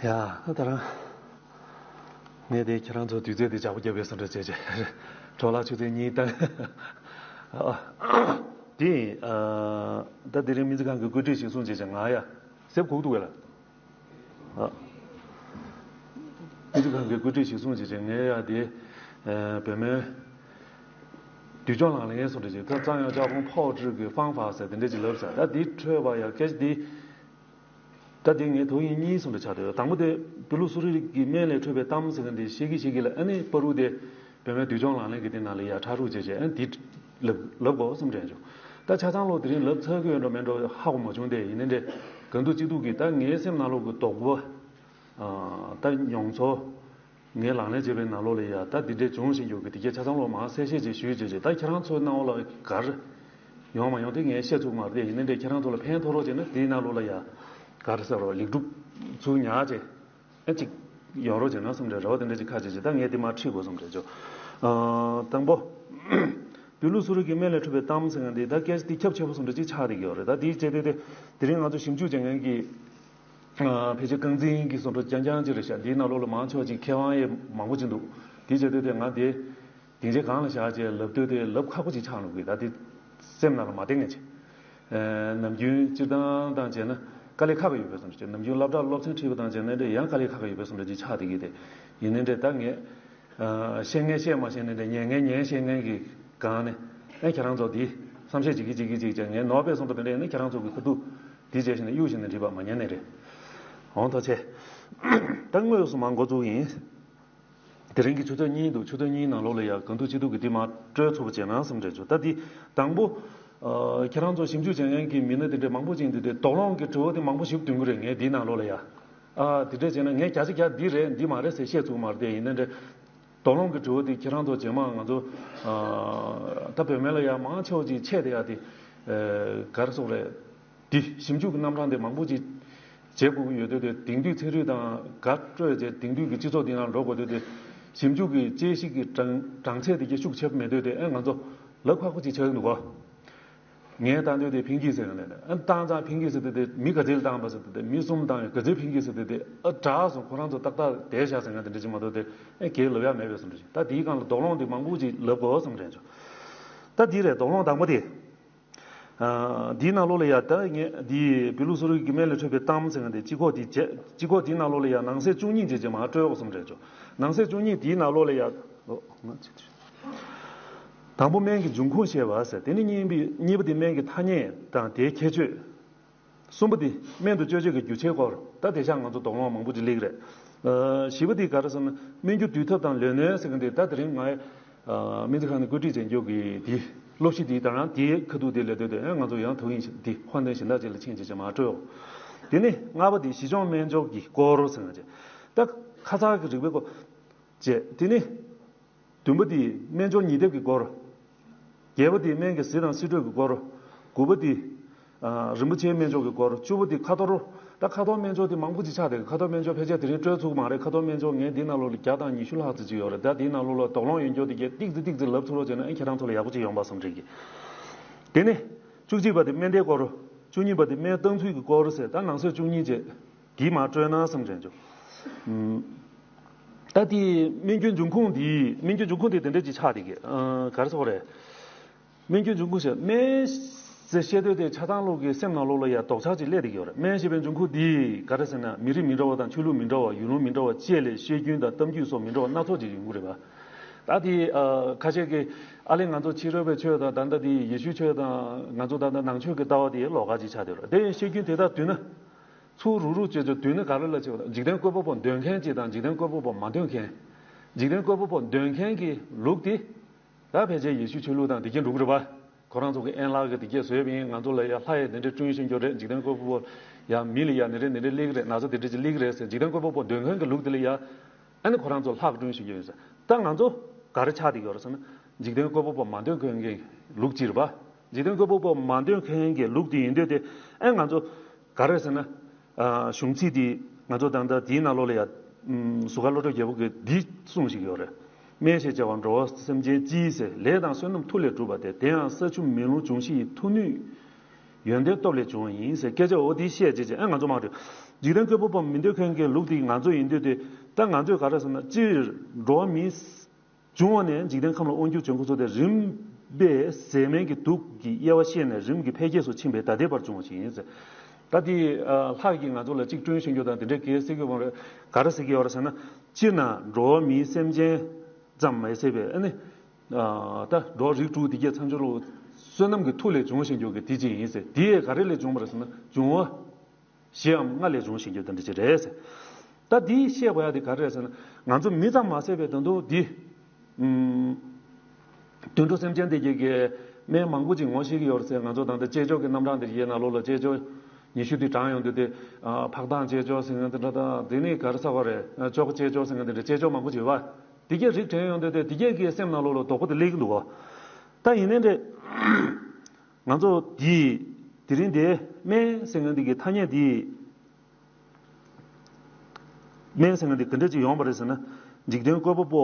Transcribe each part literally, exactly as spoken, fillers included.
ཡ། ད་ད་རང་། ངས་དེ་ཁྱེད་རང་ཚོ་དུས་ཚོད་དེ་འཇགས་པོ་བརྒྱབ་པའི་བཟོ་འདྲ་བྱས་བྱས། གྲོགས་ལ་ཆུ་ཚོད་གཉིས་བཏང་། ཨ། དེ་ཡིན། ཨ། ད་དེ་རིང་སྨན་རྩིས་ཁང་གི་བཀོད་སྒྲིག་གཞིར་བཟུང་བྱས་བྱས་ང་ཡ། སེབ་གུག་འདུག་གས་ལ། ཨ། སྨན་རྩིས་ཁང་གི་བཀོད་སྒྲིག་གཞིར་བཟུང་བྱས་བྱས་ངས་ཡ་དེ། ཨ། བོད་སྨན། བདུད་འཇོམས་ལག་ལེན་བཟོ་འདྲ་བྱས། ད་ཙང་ཡང་ཅག་ཕོང་ཕོག་ཀྲི་གི་ཕང་ཕ་ཟེར་དེ་འདྲ་ཅིག་ལབ་ཟེར། ད་དེ་འཕྲོས་པ་ཡ་སྐད་ཆ་དེ། ད་དེ་ངའི་དོ་དབྱིངས་གཉིས་བཟོ་འདྲ་ཆགས་འདུག་དང་པོ་དེ་བོད་ལུགས་གསོ་རིག་གི་སྨན་ལས་འཕྲོས་པའི་གཏམ་ཟེར་མཁན་དེ་བཤད་ཀྱི་བཤད་ཀྱི་ལ། ཨ་ནི་བར་དུ་དེ་བོད་སྨན་བདུད་འཇོམས་ལག་ལེན་གྱི་དེ་ནང་ལ་ཡ་ཕྲ་རུ་བྱས་བྱས། ཨ་ནི་དེ་ལབ་ལབ་དགོས་བསམ་དྲན་བྱུང་། ད་ཆ་ཚང་ལོ་དེ་རིང་ལབ་ཚར་གི་ཡོད་འགྲོ་མེད་འགྲོ་ཧ་གོ་མ་བྱུང་སྟེ། ཡིན་ནའི་འདྲ་གང་ཐུབ་ཅི་ཐུབ་ཀྱིས་ད་ངའི་སེམས་ནང་ལོགས་ཀྱི་དོགས་པ། ཨ། ད་མྱོང་ཚོར། ངས་ལག་ལེན་བྱས་པའི་ནང་ལོགས་ལ་ཡ་ད་འདི་འདྲའི་བྱུང་བཞིན་ཡོད་ཀྱི་དེ་གས་ཆ་ཚང་ལོ་མང་གསལ་བཤད་ཅིག་ཞུས་བྱས་བྱས། ད་ཁྱེད་རང་ཚོའི་སྣང་བ་ལ་ག་རེ་ཡོང་མ་ཡོང་དེ་ངས་བཤད་ཚུགས་མ་རེད། ཡིན་ནའི་འདྲ་ཁྱེད་རང་ཚོ་ལ་ཕན་ཐོགས་རོགས་བྱས་ན་དེའི་ནང་ལོགས་ལ་ཡ་ག་རེ་ཟེར་རོ། ལེགས་གྲུབ་ཚུར་ཉར་བྱས། ཨ། ཅིག་ཡོང་རོགས་བྱས་ན་བསམ་འདྲ། རེ་བ་དེ་འདྲ་ཅིག་ཁ་བྱས་བྱས། ད་ངས་དེ་མར་ཁྲིད་དགོས་བསམ་འདྲ་བྱུང་། ཨ། དང་པོ། བོད་ལུགས་གསོ་རིག་གི་སྨན་ལས་འཕྲོས་པའི་གཏམ་ཟེར་མཁན་དེ་ད་སྐད་ཆ་དེ་ཁྱབ་ཆེ་པོ་བཟོ་འདྲ་ཅིག་ཆགས་བསྡད་ཀྱི་ཡོད་རེད། ད་དེའི་བྱས་དུས་དེ་དེ་རིང་ང་ཚོ་ཞིབ་འཇུག་བྱེད་མཁན་གྱི། ཨ། ཕལ་ཆེར་རྐང་འཛིན་གྱི་བཟོ་འདྲ་རྐྱང་རྐྱང་ཅིག་རེད་ཤག་འདིའི་ནང་ལོགས་ལ་མང་ཆེ་བ་ཅིག་མཁས་དབང་ཡང་མང་པོ་ཅིག་འདུག་དེ་བྱས་དུས་དེ་ང་དེ་སྡིངས་ཆ་སྒང་ལ་བཞག་བྱས་ལབ་དུས་དེ་ལབ་ཁག་པོ་ཅིག་ཆགས་འགྲོ་གི། ད་དེ་སེམས་ནང་ལ་མ་བསྡད་མཁན་ཅིག་ཨ། ནམ་རྒྱུན་སྤྱིར་བཏང་བཏང་བྱས་ན་དཀའ་ལས་ཁག་པོ་ཡོད་པའི་བཟོ་འདྲ་ཅིག་ནམ་རྒྱུན་སློབ་གྲྭར་སློབ་ཚན་ཁྲིད་པ་བཏང་བྱས་ན་འདྲ་ཡང་དཀའ་ལས་ཁག་པོ་ཡོད་པའི་བཟོ་འདྲ་ཅིག་ཆགས་བསྡད་ཀྱི། དེ་ཡིན་ནའི་འདྲ་ད་ངས། ཨ། བཤད་མཁན་བཤད་མ་ཤེས་ནའི་འདྲ། ཉན་མཁན་ཉན་ཤེས་མཁན་གྱི་སྒང་ནས། ཨ། ཁྱེད་རང་ཚོ་འདི་བསམ་ཤེས་བྱེད་ཀྱི་བྱེད་ཀྱི་བྱེད་ཀྱི་ངས་ནོར་བའི་བཟོ་འདྲ་དེ་འདྲ་ཡིན་ན་ཁྱེད་རང་ཚོ་གི་ཁ་ཐུག་འདི་བྱས་ཤིང་ནས་གཡུག་བཞིན་ནས་འགྲིག་པ་མ་ཉན་ནི་རེད། འོང་ཐུགས་རྗེ་ཆེ། ད་དངོས་སུ་མར་འགོ་བཙུགས་ཡིན། དེ་རིང་གི་ཆུ་ཚོད་གཉིས་འདུག་ཆུ་ཚོད་གཉིས་ནང་ལོགས་ལ་ཡ་གང་ཐུབ་ཅི་ཐུབ་ཀྱིས་འདི་མར་སྤྲོད་ཐུབ་པ་བྱས་ན་བསམ་འདྲ་བྱུང་། ད་འདི་དང་པོ། ཨ། ཁྱེད་རང་ཚོ་ཞིབ་འཇུག་བྱེད་མཁན་གྱི་མི་སྣ་དེ་འདྲ་མང་པོ་ཅིག་འདུག་དེ་དོགས་སློང་གི་དྲི་བ་དེ་མང་པོ་ཞིག་འདོན་གྱི་རེད། ངས་འདིའི་ནང་ལོགས་ལ་ཡ། ཨ། དེ་འདྲ་བྱས་ན་ངས་བརྒྱ་ཆ་བརྒྱ་འདི་རེད་འདི་མ་རེད་ཟེར་བཤད་ཐུབ་མ་རེད། དེ་ཡིན་ན་འདྲ། དོགས་སློང་གི་དྲི་བ་དེ་ཁྱེད་རང་ཚོ་རྗེས་མ་ང་ཚོ། ཨ། ད་བོད་སྨན་ལ་ཡ་མང་ཆེ་བ་ཅིག་ཆད་དེ་ཡ་དེ། ཨ། ག་རེ་ཟེར་དགོས་རེད། འདི་ཞིབ་འཇུག་གི་རྣམ་གྲངས་དེ་མང་པོ་ཅིག་བྱེད་དགོས་ཀྱི་ཡོད་དུས་དེ། དེང་དུས་ཚན་རིག་དང་དགའ་སྤྲོས་བྱས་དེང་དུས་ཀྱི་སྤྱི་ཚོགས་འདི་ནང་འགྲོ་དགོས་དུས་དེ། ཞིབ་འཇུག་གི་དཔྱད་གཞི་གི་གྲངས་གྲངས་ཚད་དེ་གྱད་ཤུགས་ཆེ་མེད་དུས་དེ། ཨ། ང་ཚོ་ལབ་ཁག་པོ་ཅིག་ཆགས་ཀྱི་འདུག་གོ་ངས་བཏང་དུས་དེ་ཕིང་གི་ཟེར་ནས། ཨ། བཏང་ཙང་ཕིང་གི་ཟེར་དུས་དེ་མི་ག་ཚོད་བཏང་པ་ཟེར་དུས་དེ། མི་གསུམ་བཏང་ཡོད། ག་ཚོད་ཕིང་གི་ཟེར་དུས་དེ། ཨ། དྲག་སོང་། ཁོ་རང་ཚོ་ཏག་ཏག་བསྡད་བཞག་ཟེར་མཁན་དེ་འདྲ་ཅིག་མ་གཏོགས་དེ། ཨ། གའི་ལབ་ཡག་མེད་པའི་བཟོ་འདྲ་ཅིག་ད་དེའི་སྒང་ལ་དོགས་སློང་དེ་མང་པོ་ཅིག་ལབ་དགོས་བསམ་དྲན་བྱུང་། ད་འདི་རེད། དོགས་སློང་དང་པོ་དེ། ཨ། འདིའི་ནང་ལོགས་ལ་ཡ་ད་ངས་འདི་བོད་ལུགས་གསོ་རིག་གི་སྨན་ལས་འཕྲོས་པའི་གཏམ་ཟེར་མཁན་དེ་སྤྱི་ཁོག་དེ་བྱས། སྤྱི་ཁོག་དེའི་ནང་ལོགས་ལ་ཡ་ནང་གསེས་བཅུ་གཉིས་བྱས་བྱས་མར་སྤྲོད་དགོས་བསམ་དྲན་བྱུང་། ནང་གསེས་བཅུ་གཉིས་དེའི་ནང་ལོགས་ལ་ཡ། ཨོ། དང་པོ་སྨན་གྱི་འབྱུང་ཁུངས་བཤད་པ་ཟེར། དེ་ནས་གཉིས་པ། གཉིས་པ་དེ་སྨན་གྱི་ཐ་སྙད་དང་དེའི་ཁྱད་ཆོས། གསུམ་པ་དེ་སྨན་དུ་སྤྱོད་བྱེད་ཀྱི་རྒྱུ་ཆའི་སྐོར། ད་དེང་སང་ང་ཚོ་དོགས་སློང་མང་པོ་ཅིག་སླེབས་རེད། ཨ། བཞི་པ་དེ་ག་རེ་ཟེར་ན་སྨན་རྒྱུ་དུས་ཐབས་དང་ལས་སྣོན་ཟེར་མཁན་དེ། ད་དེ་རིང་ང་ཨ། སྨན་རྩིས་ཁང་ནས་བཀོད་སྒྲིག་བྱེད་རྒྱུ་གི་དེ་སློབ་གཞི་དེ་དང་རང་དེའི་ཁ་ཐུག་དེ་ལས་དོད་དེ། ཨ། ང་ཚོ་ཡང་དོ་དབྱིངས་དེ་ཧོན་ཏན་གཞན་དག་ཅིག་ལ་ཕྱིན་བྱས་བྱས་མར་སྤྲོད། དེ་ནས་ལྔ་པ་དེ་བཞི་སྦྱོང་སྨན་སྦྱོར་གྱི་སྐོར་ཟེར་མཁན་བྱས། ད་ཁ་ཚ་གི་རིག་པའི་སྐོར་བྱས། དེ་ནས། བདུན་པ་དེ་སྨན་སྦྱོར་ཉིས་ལྡབ་ཀྱི་སྐོར། བརྒྱད་པ་དེ་སྨན་གྱི་གཟི་དང་སིལ་དྲོད་ཀྱི་སྐོར། དགུ་པ་དེ། ཨ། རིན་པོ་ཆེའི་སྨན་སྦྱོར་གྱི་སྐོར། བཅུ་པ་དེ་ཁ་ཐོར། ད་ཁ་ཐོར་སྨན་སྦྱོར་དེ་མང་པོ་ཅིག་ཆགས་བསྡད། ཁ་ཐོར་སྨན་སྦྱོར་ཕལ་ཆེར་དེ་རིང་སྤྲོད་ཚུགས་མ་རེད། ཁ་ཐོར་སྨན་སྦྱོར་ངས་འདི་ནང་ལོགས་ལ་བརྒྱ་དང་ཉི་ཤུ་ལྷག་ཙམ་ཅིག་ཡོད་རེད། ད་འདི་ནང་ལོགས་ལ་དོགས་སློང་ཡོད་རྒྱུ་དེ་གྱད་ཏིག་ཙི་ཏིག་ཙི་ལབ་ཚུགས་རོགས་བྱས་ན། ཨ། ཁྱེད་རང་ཚོ་ལ་ཡག་པོ་ཅིག་ཡོང་པ་བསམ་དྲན་གྱི། དེ་ནས་བཅུ་གཅིག་པ་དེ་སྨན་དེབ་སྐོར། བཅུ་གཉིས་པ་དེ་སྨན་བཏང་ཚུལ་གྱི་སྐོར་ཟེར། ད་ནང་གསེས་བཅུ་གཉིས་བྱས། དེ་མར་སྤྲོད་ན་བསམ་དྲན་བྱུང་། ཨུམ། ད་དེ་སྨན་རྒྱུའི་འབྱུང་ཁུངས་དེ། སྨན་རྒྱུའི་འབྱུང་ཁུངས་དེ་དེ་འདྲ་ཅིག་ཆགས་བསྡད་ཀྱི། ཨ། ག་རེ་ཟེར་དགོས་རེད། སྨན་རྒྱུའི་འབྱུང་ཁུངས་ཟེར། སྨན་ཟེར་བཤད་དུས་དེ་ཆ་ཚང་ལོག་གི་སེམས་ནང་ལོགས་ལ་ཡ་དོགས་འཆར་ཅིག་སླེབས་བསྡད་ཀྱི་ཡོད་རེད། སྨན་ཞེས་པའི་འབྱུང་ཁུངས་དེ་ག་རེ་ཟེར་ན། མི་རིགས་མི་འདྲ་བ་དང་ཆོས་ལུགས་མི་འདྲ་བ། ཡུལ་ལུང་མི་འདྲ་བ་བཅས་ལས་བཤད་རྒྱུན་དང་གཏམ་རྒྱུད་སོགས་མི་འདྲ་བ་སྣ་ཚོགས་ཅིག་ཡོང་གི་རེད་པ། ད་དེ། ཨ། ཁ་ཤས་ཀྱིས་ཨ་ལས་ང་ཚོ་ཕྱི་རོལ་པའི་ཆོས་དང་། ད་ལྟ་དེ་ཡེ་ཤུའི་ཆོས་དང་། ང་ཚོ་ད་ལྟ་ནང་ཆོས་ཀྱི་ལྟ་བ་དེ་ལོགས་ཀ་ཅིག་ཆགས་བསྡད་ཡོད་རེད། དེ་བཤད་རྒྱུན་དེ་དག་བསྡུས་ན། ཚུར་རུག་རུག་བྱས་བྱས་བསྡུས་ན་ག་རེ་ལབ་ཆོག་ད། འཇིག་རྟེན་བཀོད་པ་པོ་འདོད་མཁན་ཅིག་དང་། འཇིག་རྟེན་བཀོད་པ་པོ་མ་འདོད་མཁན། འཇིག་རྟེན་བཀོད་པ་པོ་འདོད་མཁན་གྱི་ལུགས་དེ། ད་ཕལ་ཆེར་ཡེ་ཤུ་ཆོས་ལུགས་དང་དེ་གྱད་འགྲོ་གི་རེད་པ། ཁོ་རང་ཚོ་གི་ཨེན་ལགས་ཀྱིས་དེ་གྱད་བཟོས་པ་ཡིན། ང་ཚོ་ལ་ཡ་ལྷ་ཡི་དེ་འདྲ་བསྐྲུན་བཞིན་ཡོད་རེད། འཇིག་རྟེན་བཀོད་པ་པོ་ཡ་མི་ལ་ཡ་དེ་འདྲ་དེ་འདྲ་སླེབས་ཀྱི་རེད། ན་ཚ་དེ་འདྲ་ཅིག་སླེབས་ཀྱི་རེད་ཟེར། འཇིག་རྟེན་བཀོད་པ་པོ་འདོད་མཁན་གྱི་ལུགས་དེ་ལ་ཡ། ཨ་ནི་ཁོ་རང་ཚོ་ལྷག་སྒྲུང་ཞིག་ཡོད་ཟེར། ད་ང་ཚོ་ག་རེ་ཆགས་བསྡད་ཡོད་རེད་ཟེར་ན། འཇིག་རྟེན་བཀོད་པ་པོ་མ་འདོད་མཁན་གྱི་ལུགས་ཅིག་རེད་པ། འཇིག་རྟེན་བཀོད་པ་པོ་མ་འདོད་མཁན་གྱི་ལུགས་དེ་ཡིན་དུས་དེ། ཨ། ང་ཚོ་ག་རེ་ཟེར་ན། ཨ། གཞུང་ཚིག་དེ་ང་ཚོ་ད་ལྟ་དེའི་ནང་ལོགས་ལ་ཡ། ཨམ། ཟུར་མཁར་བློ་གྲོས་རྒྱལ་པོ་གིས་འདི་གསུངས་བཞག་གི་ཡོད་རེད། སྨན་ཞེས་བྱ་བ་འགྲོ་བ་སེམས་ཅན་སྤྱིའི་ཟེར། ལས་དང་བསོད་ནམས་མཐུ་ལས་གྲུབ་པ་སྟེ། དེ་ཡང་ས་ཆུ་མེ་རླུང་འབྱུང་བཞི་ཡི་མཐུ་ནུས་ཡོན་ཏན་སྟོབས་ལས་བྱུང་བ་ཡིན་ཟེར། སྐད་ཆ་འོ་དེ་བཤད་བྱས་བྱས། ཨ། ང་ཚོ་མ་གཏོགས། འཇིག་རྟེན་བཀོད་པ་པོ་མི་འདོད་མཁན་གྱི་ལུགས་དེ་ང་ཚོ་ཡིན་དུས་དེ། ད་ང་ཚོས་ག་རེ་ཟེར་ན། སྤྱིར་འགྲོ་བ་མིའི་འབྱུང་བ་ནས་འཇིག་རྟེན་ཁམས་ལ་དབང་སྒྱུར་བྱེད་འགོ་ཚུགས་ཏེ། རིམ་པས་ཟས་སྨན་གྱི་དུག་གི་དབྱེ་བ་ཤེས་ནས་རིམ་གྱིས་འཕེལ་རྒྱས་སུ་ཕྱིན་པའི་ད་ལྟའི་བར་བྱུང་བ་ཞིག་ཡིན་ཟེར། ད་དེ་ལྷག་གིས་ང་ཚོ་ལ་གཅིག་བསྐྲུན་བཞིན་རྒྱུ་དང་དེ་འདྲའི་གལ་སྲིད་ཀྱི་བང་རེད། ག་རེ་ཟེར་གྱི་ཡོད་རེད་ཟེར་ན། སྤྱིར་ན་འགྲོ་བ་མིའི་སེམས་ཅན་ཙམ་མ་ཟད་པའི། ཨ་ནི། ད་འགྲོ་བ་རིགས་དྲུག་དེ་གས་ཚང་ཆུ་ལོ་བསོད་ནམས་ཀྱི་མཐུ་ལས་བྱུང་བཞིན་རྒྱུ་གི་དེ་ཅིག་ཡིན་ཟེར། དེ་ཡས་ག་རེ་ལས་བྱུང་བ་རེད་ཟེར་ན། འབྱུང་བ་བཞི་འམ་ལྔ་ལས་བྱུང་བཞིན་རྒྱུ་དེ་འདྲ་ཅིག་རེད་ཟེར། ད་དེ་བཤད་དགོས་ཡ་དེ་ག་རེ་རེད་ཟེར་ན། ང་ཚོ་མི་ཙམ་མ་ཟད་པའི་ད་དུང་དེ། ཨུམ། དུད་འགྲོ་སེམས་ཅན་དེ་གས་ཀྱི་སྨན་མང་པོ་ཅིག་ངོ་ཤེས་ཀྱི་ཡོད་རེད་ཟེར། ང་ཚོ་ད་ལྟ་དཔྱད་བརྗོད་ཀྱི་རྣམ་གྲངས་དེ་ཡས་ནང་ལོགས་ལ་དཔྱད་བརྗོད་ཉི་ཤུ་དེ་བགྲངས་ཡོང་དུས་དེ། ཨ། འཕགས་མདངས་དཔྱད་བརྗོད་ཟེར་མཁན་དེ་འདྲ་དང་། དེ་ནས་ག་རེ་ཟེར་བ་རེད། ཨ། ཅོག་དཔྱད་བརྗོད་ཟེར་མཁན་དེ་འདྲ་དཔྱད་བརྗོད་མང་པོ་ཅིག་ཡོད་པ། དེ་གས་རིགས་དྲན་ཡོང་དུས་དེ། དེ་གས་ཀྱི་སེམས་ནང་ལོགས་ལ་དོགས་པ་དེ་སླེབས་ཀྱི་འདུག་གོ། ད་ཡིན་ནའི་འདྲ། ང་ཚོ་དེ་དེ་རིང་དེ་སྨན་ཟེར་མཁན་དེ་གི་ཐ་སྙད་དེ། སྨན་ཟེར་མཁན་དེ་ག་འདྲ་ཅིག་ཡོང་བ་རེད་ཟེར་ན། འཇིག་རྟེན་བཀོད་པ་པོ་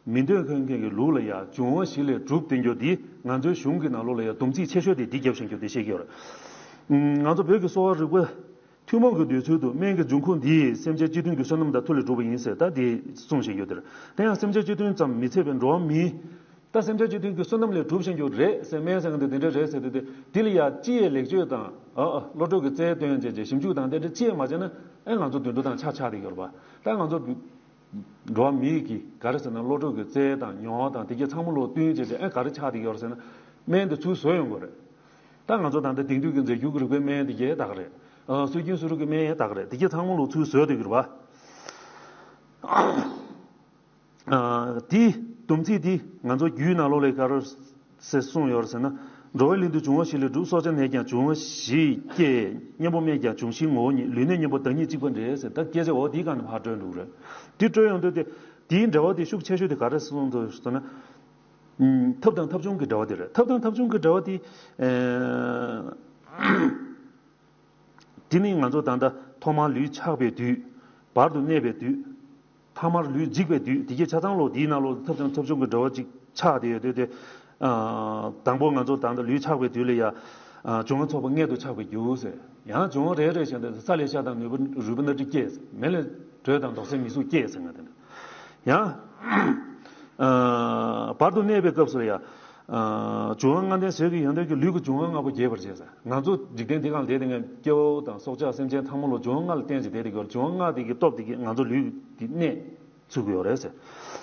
མི་འདོད་མཁན་གྱི་ལུགས་ལ་ཡ། འབྱུང་བ་བཞི་ལས་གྲུབ་བསྡད་རྒྱུ་དེ་ང་ཚོའི་གཞུང་གི་ནང་ལོགས་ལ་ཡ་སྡོམ་ཚིག་ཆེ་ཤོས་དེ་འདི་རྒྱབ་བཞིན་རྒྱུ་དེ་བཤད་ཀྱི་ཡོད་རེད། ང་ཚོ་བོད་ཀྱི་གསོ་བ་རིག་པ་ཐུན་མོང་གི་འདོད་ཚུལ་དུ། སྨན་གྱི་འབྱུང་ཁུངས་འདི་སེམས་ཅན་སྤྱི་མཐུན་གྱི་བསོད་ནམས་དང་མཐུ་ལས་གྲུབ་པ་ཡིན་ཟེར་ད་དེ་གསུངས་བཞིན་ཡོད་དེ་རེད། དེ་ཡང་སེམས་ཅན་སྤྱི་མཐུན་ཙམ་མི་ཚད་པའི་འགྲོ་བ་མིའི། ད་སེམས་ཅན་སྤྱི་མཐུན་གྱི་བསོད་ནམས་ལས་གྲུབ་བཞིན་རྒྱུ་རེད་ཟེར། སྨན་ཟེར་མཁན་དེ་དེ་འདྲ་རེད་ཟེར་དུས་དེ། དེ་ལ་ཡ་ཅི་ཡས་ལེགས་བཅོས་དང་། ཨ། ཨ། བློ་གྲོས་ཀྱི་རྩལ་བཏོན་བྱས་རྗེས་ཞིབ་འཇུག་དང་དེ་འདྲ་ཅི་ཡས་མ་བྱས་ན། ཨེ། ང་ཚོ་དུད་འགྲོ་དང་ཆ་ཆགས་བསྡད་ཀྱི་ཡོད་རེད་པ། ད་ང་ཚོ་འགྲོ་བ་མིའི་གི་ག་རེ་ཟེར་ན། བློ་གྲོས་ཀྱི་རྩལ་དང་མྱོང་བ་དང་དེ་གས་ཚང་མ་ལོག་བསྟུན་བྱས་རྗེས། ཨེ། ག་རེ་ཆགས་བསྡད་ཀྱི་ཡོད་རེད་ཟེར་ན། སྨན་དེ་ཚུར་བཟོས་ཡོང་གི་རེད། ད་ང་ཚོ་ད་ལྟ་དེང་དུས་ཀྱི་རྫས་འགྱུར་གྱི་རིག་པའི་སྨན་དེ་གས་ད་ག་རེད། ཨ། སྲོལ་རྒྱུན་གསོ་རིག་གི་སྨན་ཡང་ད་ག་རེད། དེ་གས་ཚང་མ་ལོག་ཚུར་བཟོས་བསྡད་ཀྱི་རེད་པ། ཨ། དེ་སྡོམ་ཚིག་དེ་ང་ཚོ་རྒྱུད་ནང་ལོགས་ལ་ག་རེ་ཟེར་གསུངས་ཡོད་རེད་ཟེར་ན། འགྲོ་བའི་གླིང་དུ་འབྱུང་བ་བཞི་ལས་གྲུབ། སྲོག་ཆགས་ནས་ཀྱང་འབྱུང་བ་བཞི་སྐྱེ། གཉེན་པོ་སྨད་ཀྱང་འབྱུང་བཞིའི་ངོ་བོ་ཉིད། ལུས་གནད་གཉེན་པོ་བདག་ཉིད་གཅིག་པ་འདྲ་ཟེར། ད་སྐད་ཆ་འོ་དེའི་སྒང་ནས་ཕར་སྤྲོད་འདུག་རེད། དེ་སྤྲོད་ཡོང་དུས་དེ། དེའི་འགྲེལ་པ་དེ་ཤུགས་ཆེ་ཤོས་དེ་ག་རེ་གསུངས་འདུག་ཟེར་ན། ཨུམ། ཐབས་དང་ཐབས་བྱུང་གི་འགྲེལ་པ་དེ་རེད། ཐབས་དང་ཐབས་བྱུང་གི་འགྲེལ་པ་དེ། ཨེ། དེ་ནི་ང་ཚོ་ད་ལྟ་ཐོག་མར་ལུས་ཆགས་པའི་དུས། བར་དུ་གནས་པའི་དུས། ཐ་མར་ལུས་འཇིག་པའི་དུས། དེ་གས་ཆ་ཚང་ལོག་དེའི་ནང་ལོགས་ཐབས་དང་ཐབས་བྱུང་གི་འགྲེལ་པ་ཅིག་ཆགས་བསྡད་ཡོད་དུས་དེ། ཨ། དང་པོ་ང་ཚོ་ད་ལྟ་ལུས་ཆགས་པའི་དུས་ལ་ཡ། ཨ། འབྱུང་བ་ཚོགས་པ་མངལ་དུ་ཆགས་པའི་རྒྱུ་ཟེར། ཡང་འབྱུང་བ་རེ་རེ་བཞིན་དུ་ས་ལས་ཤ་དང་ནུས་པ་རུས་པ་སྣ་ཁྲིད་སྐྱེས་ཟེར། མེ་ལས་དྲོད་དང་འདོགས་སའི་མི་གཟུགས་སྐྱེས་ཟེར་ང་དེ་འདྲ། ཡང་། ཨ། བར་དུ་གནས་པའི་སྐབས་སུ་ལ་ཡ། ཨ། འབྱུང་བ་ལྔ་ལྡན་ཟས་ཀྱི་ཡོན་ཏན་གྱིས་ལུས་ཀྱི་འབྱུང་བ་ལྔ་པོ་རྒྱས་པར་བྱེད་ཟེར། ང་ཚོ་འཇིག་རྟེན་འདི་སྒང་བསྡད་དེ་ངས་སྐྱེ་བོ་དང་སྲོག་ཆགས་སེམས་ཅན་ཚང་མ་ལོ་འབྱུང་བ་ལྔ་ལ་བརྟེན་བྱས་བསྡད་དེ་ཡོད། འབྱུང་བ་ལྔ་དེ་གི་སྟོབས་དེ་གིས་ང་ཚོ་ལུས་དེ་གནས་ཚུགས་ཀྱི་ཡོད་རེད་ཟེར།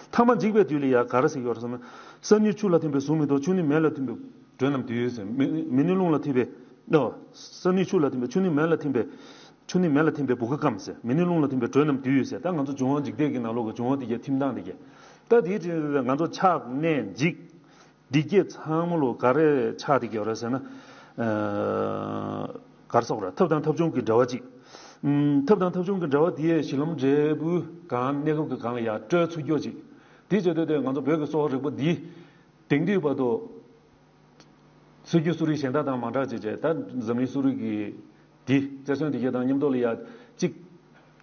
ཐ་མ་འཇིག་པའི་དུས་ལ་ཡ་ག་རེ་ཟེར་གྱི་ཡོད་རེད་ཟེར་ན། ས་ནི་ཆུ་ལ་ཐིམ་པས་གཟུགས་མི་རྟོག། ཆུ་ནི་མེ་ལ་ཐིམ་པས་དྲོད་རྣམས་སྡུད་ཟེར། མེ་མེ་ནི་རླུང་ལ་ཐིམ་པས། ཨོ། ས་ནི་ཆུ་ལ་ཐིམ་པས། ཆུ་ནི་མེ་ལ་ཐིམ་པས། ཆུ་ནི་མེ་ལ་ཐིམ་པས་བུ་ག་སྐམ་ཟེར། མེ་ནི་རླུང་ལ་ཐིམ་པས་དྲོད་རྣམས་སྡུད་ཟེར། ད་ང་ཚོ་འབྱུང་བ་འཇིག་རྟེན་གྱི་ནང་ལོགས་ཀྱི་འབྱུང་བ་དེ་གས་ཐིམ་སྟངས་དེ་གས། ད་དེའི་རྗེས་ང་ཚོ་ཆགས་གནས་འཇིག་འདི་སྐྱེ་ཚང་མ་ལོ་ག་རེ་ཆགས་བསྡད་ཀྱི་ཡོད་རེད་ཟེར་ན། ཨ། ག་རེ་ཟེར་དགོས་རེད། ཐབས་དང་ཐབས་བྱུང་གི་འབྲེལ་བ་གཅིག་ཨུམ། ཐབས་དང་ཐབས་བྱུང་གི་འབྲེལ་བ་དེ་གཞི་ལམ་འབྲས་བུའི་སྒང་གནས་སྐབས་ཀྱི་སྒང་ལ་ཡར་སྤྲོད་ཚུགས་རྒྱུ་གཅིག་དེ་བྱེད་དུས་དེ་ང་ཚོ་བོད་ཀྱི་གསོ་བ་རིག་པ་འདི་དེང་དུས་བར་དུ། སྲོལ་རྒྱུན་གསོ་རིག་གཞན་དག་དང་མ་འདྲ་བྱས་བྱས། ད་འཛམ་གླིང་གསོ་རིག་གི་འདི་རྩེར་སོན་དེ་གས་དང་མཉམ་དུ་ལ་ཡ་གཅིག་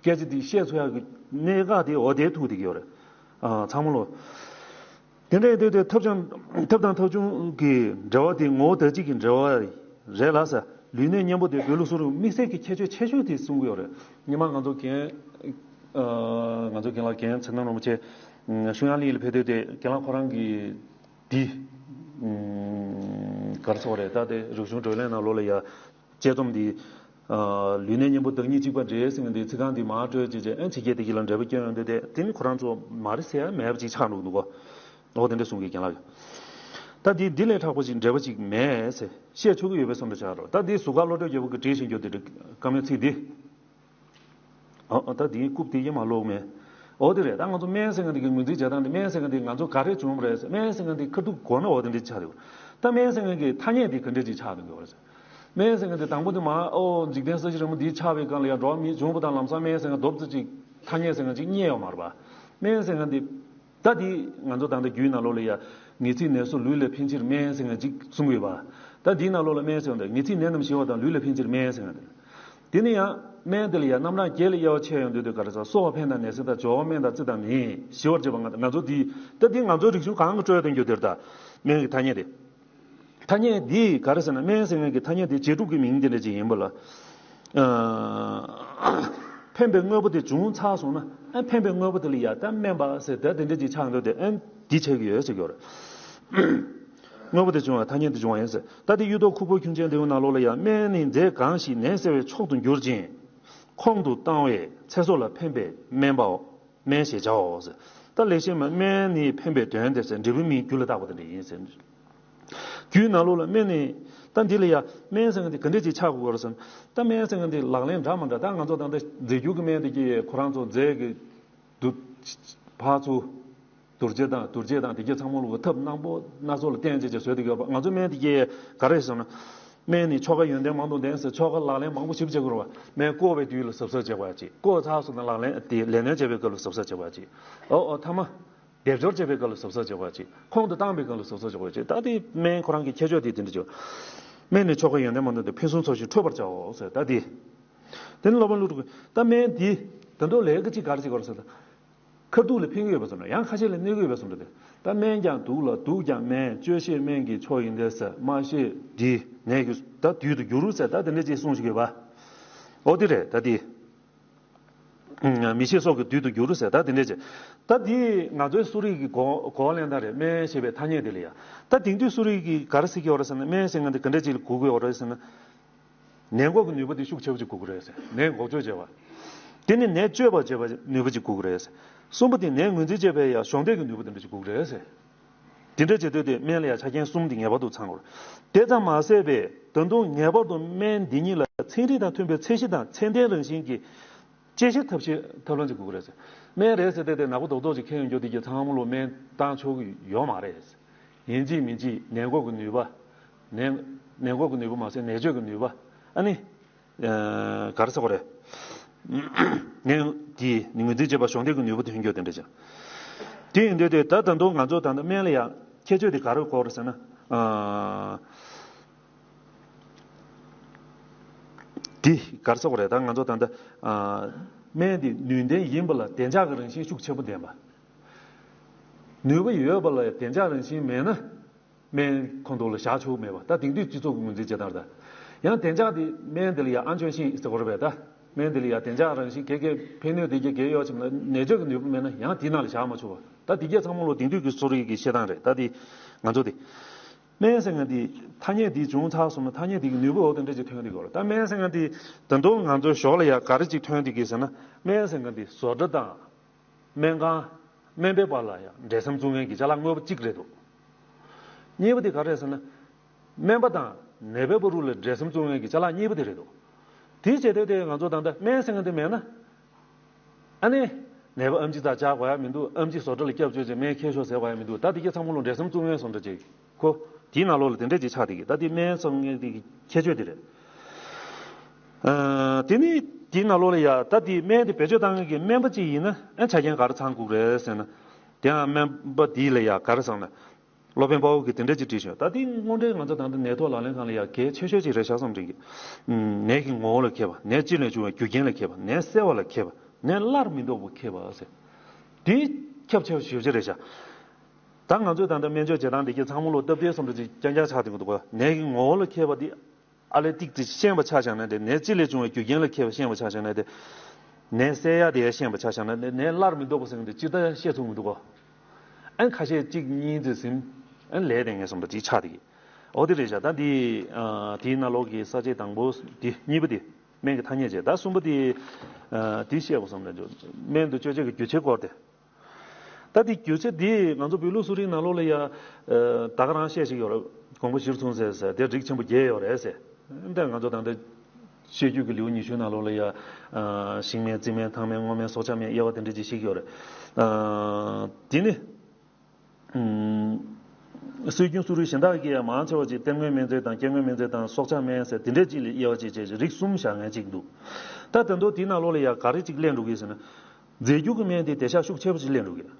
སྐད་ཆ་འདི་བཤད་ཚུགས་ཡག་གི་གནད་འགག་དེ་འོ་དེ་ཐུག་བསྡད་ཀྱི་ཡོད་རེད། ཨ། ཚང་མ་ལོ། དེ་འདྲ་ཡིན་དུས་དེ་ཐབས་ཀྱང་ཐབས་དང་ཐབས་བྱུང་གི་འབྲེལ་བ་དེ་ངོ་བོ་ཟླ་གཅིག་གི་འབྲེལ་བ་རེད་ལ་ཟེར། ལུས་གནད་གཉེན་པོ་དེ་བོད་ལུགས་གསོ་རིག་དམིགས་བསལ་གྱི་ཁྱད་ཆོས་ཆེ་ཤོས་དེ་གསུང་གི་ཡོད་རེད། སྔོན་མ་ང་ཚོ་རྒན། ཨ། ང་ཚོ་རྒན་ལགས་རྒན་ཚེ་རིང་རིན་པོ་ཆེ། ཨ། ཤུ་ཡང་གླིང་ལ་ཕེབས་དུས་དེ་རྒན་ལགས་ཁོ་རང་གིས། འདི། ཨུམ། ག་རེ་ཟེར་དགོས་རེད། ད་དེ་རིག་གཞུང་བགྲོ་གླེང་ནང་ལོགས་ལ་ཡ་དཔྱད་རྩོམ་འདི། ཨ། ལུས་གནད་གཉེན་པོ་བདག་ཉིད་གཅིག་པ་འདྲ་ཟེར་མཁན་འདི་ཚིག་རྐང་འདི་མར་སྤྲོད་བྱས་རྗེས། ཨ། ཕྱི་རྒྱལ་དེ་གི་ལ་འགྲེལ་པ་བསྐྱོན་ཡོང་དུས་དེ། དེ་ནི་ཁོ་རང་ཚོ་མ་རེད་ཟེར་ཡ་མེད་པ་ཅིག་ཆགས་འགྲོ་གི་འདུག་གོ། འོ་དེ་འདྲ་གསུང་གི་རྒན་ལགས་ཡོད། ད་འདི་འདི་ལས་ལྷག་པ་ཅིག་འབྲེལ་བ་ཅིག་མེད་ཟེར་བཤད་ཆོག་གི་ཡོད་པའི་བསམ་བློ་ཆགས་རོགས། ད་འདི་ཟུར་ཁ་བློ་གྲོས་རྒྱལ་པོ་གིས་བྲིས་བཞིན་རྒྱུ་དེ་འདྲ་བཀའ་མོལ་ཚིག་འདི། ཨ། ཨ། ད་དེའི་རྐུབ་དེ་ཡེ་མ་ལོག་མེད། འོ་དེ་རེད། ད་ང་ཚོ་སྨན་ཟེར་མཁན་དེ་གི་ངོས་འཛིན་བྱེད་སྟངས་དེ། སྨན་ཟེར་མཁན་དེ་ང་ཚོ་ག་རེ་བྱུང་བ་རེད་ཟེར། སྨན་ཟེར་མཁན་དེ་ཁ་ཐུག་གོ་ན་འོ་དེ་འདྲ་ཆགས་འདུག་ད་སྨན་ཟེར་མཁན་གྱི་ཐ་སྙད་དེ་ག་འདྲ་ཅིག་ཆགས་འདུག་གི་རེད་ཟེར། སྨན་ཟེར་མཁན་དེ་དང་པོ་དེ་མ། ཨོ། འཇིག་རྟེན་ས་གཞི་རིལ་མོ་འདི་ཆགས་པའི་སྒང་ལ་ཡང་འགྲོ་བ་མིའི་འབྱུང་པོ་དང་ལམ་སང་སྨན་ཟེར་མཁན་རྡོབ་ཙམ་ཅིག་ཐ་སྙད་ཟེར་མཁན་ཅིག་རྙེད་ཡོད་མ་རེད་པ། སྨན་ཟེར་མཁན་དེ། ད་དེ་ང་ཚོ་ད་ལྟ་རྒྱུད་ནང་ལོགས་ལ་ཡ། ངེས་ཚིག་ནད་སོགས་ལུས་ལ་ཕན་ཕྱིར་སྨན་ཟེར་མཁན་ཅིག་གསུང་གི་ཡོད་པ། ད་དེའི་ནང་ལོགས་ལ་སྨན་ཟེར་བ་དང་། ངེས་ཚིག་ནད་རྣམས་ཞི་བ་དང་། ལུས་ལ་ཕན་ཕྱིར་སྨན་ཟེར་མཁན་དེ། དེ་ནི་ཡང་སྨན་དེ་ལ་ཡང་རྣམ་གྲངས་བརྒྱད་ལ་དབྱེ་བ་ཕྱེ་ཡོང་དུས་དེ་ག་རེ་ཟེར། གསོ་བ་ཕན་དང་ནད་སེལ་དང་། སྦྱོར་བ་སྨན་དང་རྩི་དང་ནད་ཡིན། ཞི་བར་བྱེད་པ་ལྔ་དང་། ང་ཚོ་དེ་ད་དེ་ང་ཚོའི་རིག་གཞུང་གང་གི་སྤྲོད་དང་རྒྱུ་དེར་ད་སྨན་གྱི་ཐ་སྙད་དེ། ཐ་སྙད་འདི་ག་རེ་ཟེར་ན། སྨན་ཟེར་མཁན་གྱི་ཐ་སྙད་དེ་རྗེས་གྲུབ་ཀྱི་མིང་དེ་འདྲ་ཅིག་ཡིན་པ་ལ། ཨ། ཕན་པའི་དངོས་པོ་དེ་བྱུང་ཚར་སོང་ན། ཨ། ཕན་པའི་དངོས་པོ་དེ་ལ་ཡ་ད་སྨན་པ་ཟེར་ད་དེ་འདྲ་ཅིག་ཆགས་འདུག་དེ། ཨ། འདི་བྱེད་ཀྱི་ཡོད་ཟེར་གྱི་ཡོད་རེད། དངོས་པོ་དེ་བྱུང་བ་ཐ་སྙད་དུ་བྱུང་བ་ཡིན་ཟེར། ད་དེ་གཡུ་ཐོག་ཁུ་བུར་ཁྱུང་ཆེན་ལེའུ་ནང་ལོགས་ལ་ཡ། སྨན་ནི་རྫས་གང་ཞིག་ནད་སེལ་བའི་མཆོག་ཏུ་འགྱུར་ཅིང་། ཁོང་དུ་བཏང་བས་ཚེ་སྲོག་ལ་ཕན་པའི་སྨན་པའོ། སྨན་ཞེས་བྱའོ་ཟེར། ད་ལེགས་བཤད་མ་སྨན་ནི་ཕན་པའི་དོན་དེ་ཟེར། འབྲས་བུ་སྨིན་རྒྱུ་ལ་བཏགས་པ་དེ་འདྲ་ཡིན་ཟེར། རྒྱུའི་ནང་ལོགས་ལ་སྨན་ནི། ད་འདི་ལ་ཡ་སྨན་ཟེར་མཁན་དེ་ག་འདྲས་ཅིག་ཆགས་དགོས་རེད་ཟེར་ན། ད་སྨན་ཟེར་མཁན་དེ་ལག་ལེན་འདྲ་མི་འདྲ། ད་ང་ཚོ་ད་ལྟ་རྫས་འགྱུར་གྱི་སྨན་དེ་གྱིས་ཁོ་རང་ཚོ་རྫས་ཀྱི་དུ་ཕར་ཚུར་དུར་བྱེད་དང་དུར་བྱེད་དང་དེ་གྱིས་ཚང་མ་ལོ་ཐབས་སྣ་ཚོགས་སྣ་ཚོགས་ལ་བརྟེན་བྱས་བྱས་བཟོས་བསྡད་ཡོད་པ། ང་ཚོ་སྨན་དེ་གྱིས་ག་རེ་ཟེར་ན། སྨན་ནི་ཆོ་ག་ཡོན་ཏན་མང་དུ་ལྡན་ཟེར། ཆོ་ག་ལག་ལེན་མང་པོ་ཞིག་བྱེད་དགོས་རེད་པ། སྨན་བསྐོལ་བའི་དུས་ལ་གཟབ་གཟབ་བྱེད་དགོས་ཅིག། བསྐོལ་ཚར་སོང་ན་ལག་ལེན་དེ་ལས་སྣོན་བྱེད་པའི་སྐབས་ལ་གཟབ་གཟབ་བྱེད་དགོས་ཅིག། ཨོ་ཨོ་ཐ་མ། སྡེབ་སྦྱོར་བྱེད་པའི་སྐབས་ལ་གཟབ་གཟབ་བྱེད་དགོས་ཅིག། ཁོང་དུ་བཏང་བའི་སྐབས་ལ་གཟབ་གཟབ་བྱེད་དགོས་ཅིག། ད་དེ་སྨན་ཁོ་རང་གི་ཁྱད་ཆོས་དེ་དེ་འདྲ་ཅིག། སྨན་ནི་ཆོ་ག་ཡོན་ཏན་མང་དུ་ལྡན། ཕུན་སུམ་ཚོགས་ཤིང་ཁྲོས་པར་བྱའོ་ཟེར། ད་དེ། དེ་ནི་སློབ་དཔོན་ཀླུ་སྒྲུབ་ཀྱིས་ད་སྨན་འདི་ད་དུང་ལས་ཀ་ཅིག་ག་རེ་བྱེད་དགོས་རེད་ཟེར་ན། ཁ་ཐུག་ལ་ཕན་གྱི་ཡོད་པ་ཙམ་རེད། ཡང་ཁ་ཤས་ལ་གནོད་ཀྱི་ཡོད་པ་ཙམ་རེད་དེ། ད་སྨན་ཀྱང་དུག་ལ་དུག་ཀྱང་སྨན། སྤྱོད་ཤེས་སྨན་གྱི་མཆོག་ཡིན་ཏེ་ཟེར། སྨྲ་ཤེས་འདི་ནད་ཀྱི་ད་བདུད་དུ་འགྱུར་ཟེར། ད་དེ་འདྲ་ཅིག་གསུངས་ཤིག་ཡོད་པ། འོ་དེ་རེད། ད་དེ། མི་ཤེས་སྲོག་གི་བདུད་དུ་འགྱུར་ཟེར། ད་དེ་འདྲ་ཅིག། ད་དེ་ང་ཚོའི་གསོ་རིག་གི་གོ་གོ་བ་ལེན་སྟངས་རེད། སྨན་ཞེས་པའི་ཐ་སྙད་དེ་ལ་ཡ། ད་དེང་དུས་གསོ་རིག་གིས་ག་རེ་ཟེར་གྱི་ཡོད་རེད་ཟེར་ན། སྨན་ཟེར་མཁན་དེ་ག་འདྲ་ཅིག་ལ་གོ་གི་ཡོད་རེད་ཟེར་ན། ནད་འགོག་གི་ནུས་པ་དེ་ཤུགས་ཆེ་པོ་ཅིག་དགོས་ཀྱི་རེད་ཟེར། ནད་འགོག་བཅོས་བྱེད་པ། དེ་ནི་ནད་བཅོས་པ་བྱེད་པ་ནུས་པ་ཅིག་དགོས་ཀྱི་རེད་ཟེར། གསུམ་པ་དེ་ནད་ངོས་འཛིན་བྱེད་པའི་ཡང་གཞོགས་འདེགས་ཀྱི་ནུས་པ་དེ་འདྲ་ཅིག་དགོས་ཀྱི་རེད་ཟེར། དེ་འདྲ་བྱེད་དུས་དེ་སྨན་ལ་ཡང་ཆ་རྐྱེན་གསུམ་དེ་ངེས་པར་དུ་ཚང་དགོས་རེད། དེ་ཙམ་མ་ཟད་པའི་ད་དུང་ངེས་པར་དུ་སྨན་འདི་ཉིད་ལ་ཚན་རིག་དང་མཐུན་པའི་ཚད་གཞི་དང་ཚད་ལྡན་རང་བཞིན་གྱི་དཔྱད་གཞིར་ཐབས་ཤེས་ཐབས་ལམ་ཅིག་དགོས་ཀྱི་རེད་ཟེར། སྨན་རེད་ཟེར་ཏེ་དེ་ནག་པོ་རྡོག་རྡོག་ཅིག་ཁྱེར་ཡོང་རྒྱུ་དེ་གྱིས་ཚང་མ་ལོ་སྨན་བཏང་ཆོག་གི་ཡོད་མ་རེད། ཡིན་གཅིག་མིན་གཅིག་ནད་འགོག་གི་ནུས་པ། ནད་ནད་འགོག་གི་ནུས་པ་མ་ཟད་ནད་བཅོས་ཀྱི་ནུས་པ། ཨ་ནི། ཨ། ག་རེ་ཟེར་དགོས་རེད། ནད་དེ་ངོས་འཛིན་བྱེད་པ་གཞོགས་འདེགས་ཀྱི་ནུས་པ་དེ་ཐོན་རྒྱུ་དེ་འདྲ་ཅིག། དེ་ཡིན་དུས་དེ་ད་ད་དུང་ང་ཚོ་ད་ལྟ་སྨན་ལ་ཡང་ཁྱད་ཆོས་དེ་ག་རེ་དགོས་རེད་ཟེར་ན། ཨ། དེ་ག་རེ་ཟེར་དགོས་རེད། ད་ང་ཚོ་ད་ལྟ། ཨ། སྨན་དེ་ནུས་ལྡན་ཡིན་པ་ལ་བདེ་འཇགས་ཀྱི་རང་བཞིན་ཤུགས་ཆེན་པོ་ལྡན་པ། ནུས་པ་ཡོད་པ་ལ་བདེ་འཇགས་རང་བཞིན་མེད་ན། སྨན་ཁོ་ཐོག་ལ་བཞག་ཆོག་མེད་པ། ད་དེང་དུས་སྤྱི་ཚོགས་ཀྱི་ངོས་འཛིན་བྱེད་སྟངས་རེད། ཡང་བདེ་འཇགས་དེ་སྨན་དེ་ལ་ཡང་ཨན་ཆོན་ཤིང་ཟེར་དགོས་རེད་པས། ད་སྨན་དེ་ལ་ཡང་བདེ་འཇགས་རང་བཞིན་གེ་གེ་ཕན་ནུས་དེ་གེ་གེ་ཡོད་ཅིག་ལ་ནད་བཅོས་ཀྱི་ནུས་པ་མེད་ན་ཡང་དེའི་ནང་ལ་བཞག་མ་ཆོག་པ། ད་དེ་གས་ཚང་མ་ལོ་དེང་དུས་ཀྱི་གསོ་རིག་གི་བཤད་སྟངས་རེད། ད་དེ་ང་ཚོ་དེ་སྨན་ཟེར་མཁན་དེ་ཐ་སྙད་དེ་བྱུང་ཚར་སོང་ན་ཐ་སྙད་དེ་གི་ནུས་པ་འོ་དེ་འདྲ་ཅིག་ཐོན་གི་འདུག་གོ། ད་སྨན་ཟེར་མཁན་དེ་ད་དུང་ང་ཚོའི་ཞོར་ལ་ཡང་ག་རེ་ཅིག་ཐོན་གི་འདུག་གི་ཟེར་ན། སྨན་ཟེར་མཁན་དེ་བཟོ་གྲྭ་དང་སྨན་ཁང་། སྨན་པའི་བར་ལ་ཡང་འབྲེལ་ཟམ་བཙུགས་མཁན་གྱི་ཅ་ལག་དངོས་པོ་གཅིག་རེད་འདུག། གཉིས་པ་དེ་ག་རེ་རེད་ཟེར་ན། སྨན་པ་དང་ནད་པའི་བར་ལ་འབྲེལ་ཟམ་བཙུགས་མཁན་གྱི་ཅ་ལག་གཉིས་པ་དེ་རེད་འདུག། དེ་བྱེད་དུས་དེ་ང་ཚོ་ད་ལྟ་སྨན་ཟེར་མཁན་དེ་མེད་ན། ཨ་ནི། ནད་པ་ཨེམ་ཆི་རྩ་བཅག་དགོས་ཡ་མི་འདུག། ཨེམ་ཆི་བཟོ་གྲྭ་ལ་སྐྱབས་བཅོལ་བྱས་སྨན་ཁྱེར་ཤོག་ཟེར་དགོས་ཡ་མི་འདུག། ད་དེ་གས་ཚང་མ་ལོ་འབྲེལ་ཟམ་བཙུགས་མཁན་བཟོ་འདྲ་ཅིག་ཁོ། དེའི་ནང་ལོགས་ལ་དེ་འདྲ་ཅིག་ཆགས་བསྡད་ཀྱི། ད་དེ་སྨན་ཟེར་མཁན་དེ་གི་ཁྱད་ཆོས་དེ་རེད། ཨ། དེ་ནི་དེའི་ནང་ལོགས་ལ་ཡ་ད་དེ་སྨན་དེ་བེད་སྤྱོད་བཏང་མཁན་གྱི་སྨན་པ་ཅིག་ཡིན་ན་ཨ་ཆ་རྐྱེན་ག་རེ་ཚང་དགོས་རེད་ཟེར་ན། དེའང་སྨན་པ་དེ་ལ་ཡ་ག་རེ་བསམ་ན། སློབ་དཔོན་དཔའ་བོ་གིས་དེ་འདྲ་ཅིག་བྲིས་བྱུང་། ད་དེ་དངོས་འབྲེལ་ང་ཚོ་ད་ལྟ་ནད་ཐོག་ལག་ལེན་སྒང་ལ་ཡ་གལ་ཆེ་ཤོས་ཅིག་རེད་ཤག་བསམ་གྱི། ནད་ཀྱི་ངོ་བོ་ལ་མཁས་པ། ནད་ཅི་ལས་བྱུང་བའི་རྒྱུ་རྐྱེན་ལ་མཁས་པ། ནད་སེལ་བ་ལ་མཁས་པ། ནད་སླར་མི་ལྡོག་པ་མཁས་པ་ཟེར། དེ་ཁྱབ་ཆེ་བ་ཞེ་པོ་ཅིག་རེད་ཤག། ད་ང་ཚོས་ད་ལྟ་སྨན་བཅོས་བྱེད་སྟངས་འདི་གའི་ཚང་མ་ལོ་སྟབས་བདེ་བསམ་འདྲ་ཅིག་རྐྱང་རྐྱང་ཆགས་བསྡད་ཀྱི་འདུག་ག། ནད་ཀྱི་ངོ་བོ་ལ་མཁས་པ་འདི་ཨ་ལས་ཏིག་ཙི་ཤེས་པ་ཆ་བཞག་ན། དེ་ནད་ཅི་ལས་བྱུང་བའི་རྒྱུ་རྐྱེན་ལ་མཁས་པ་ཤེས་པ་ཆ་བཞག་ན། དེ་ནད་སེལ་ཡ་དེ་ཤེས་པ་ཆ་བཞག་ན། དེ་ནད་སླར་མི་ལྡོག་པ་ཟེར་མཁན་དེ་སྤྱིར་བཏང་བཤད་ཚུགས་མི་འདུག་ག། ཨན་ཁ་ཤས་གཅིག་གཉིས་ཙི་ཟིན་ཨན་ལས་དེ་ངས་བསམ་པ་ཅིག་ཆགས་བསྡད་ཀྱི། འོ་དེ་རེད་ཤག། ད་འདི་ཨ་དེའི་ནང་ལོགས་ཀྱི་ས་བཅད་དང་པོ་དེ་གཉིས་པ་དེ་སྨན་གྱི་ཐ་སྙད་བྱས། ད་གསུམ་པ་དེ་ཨ་དེ་བཤད་དགོས་བསམ་ན། སྨན་དུ་སྤྱོད་བྱེད་ཀྱི་རྒྱུ་ཆའི་སྐོར་དེ། ད་དེ་རྒྱུ་ཆ་འདི་ང་ཚོ་བོད་ལུགས་གསོ་རིག་ནང་ལོགས་ལ་ཡ། ཨ། ད་ག་རང་བཤད་ཞིག་ཡོད་རེད། དགོངས་པ་གཞིར་བཟུང་ཟེར་ཟེར་དེ་རིགས་ཆེན་པོ་བརྒྱད་ཡོད་རེད་ཟེར། འདི་ང་ཚོ་ད་ལྟ་བཤད་རྒྱུད་ཀྱི་ལེའུ་ཉི་ཤུ་ནང་ལོགས་ལ་ཡ། ཨ། ཤིང་སྨན། རྩི་སྨན། ཐང་སྨན། སྔོ་སྨན། སྲོག་ཆགས་སྨན། དབྱེ་བ་དེ་འདྲ་ཅིག་ཞིག་ཡོད་རེད། ཨ། དེ་ནི། ཨ། སྲོལ་རྒྱུན་གསོ་རིག་གཞན་དག་གིས་ཡང་མང་ཆེ་བ་ཅིག་གཏེར་སྔོན་སྨན་རྫས་དང་སྐྱེ་དངོས་སྨན་རྫས་དང་སྲོག་ཆགས་སྨན་ཟེར་དེ་འདྲས་ཅིག་ལ་དབྱེ་བ་ཅིག་བྱས་རིགས་གསུམ་བཞག་མཁན་ཅིག་འདུག། ད་ད་དུང་དེའི་ནང་ལོགས་ལ་ཡ་ག་རེ་ཅིག་སླེབས་འགྲོ་གི་ཟེར་ན། རྫས་འགྱུར་གྱི་སྨན་དེ་བདེ་གཤེགས་ཤུགས་ཆེ་པོ་ཅིག་སླེབས་འགྲོ་གི།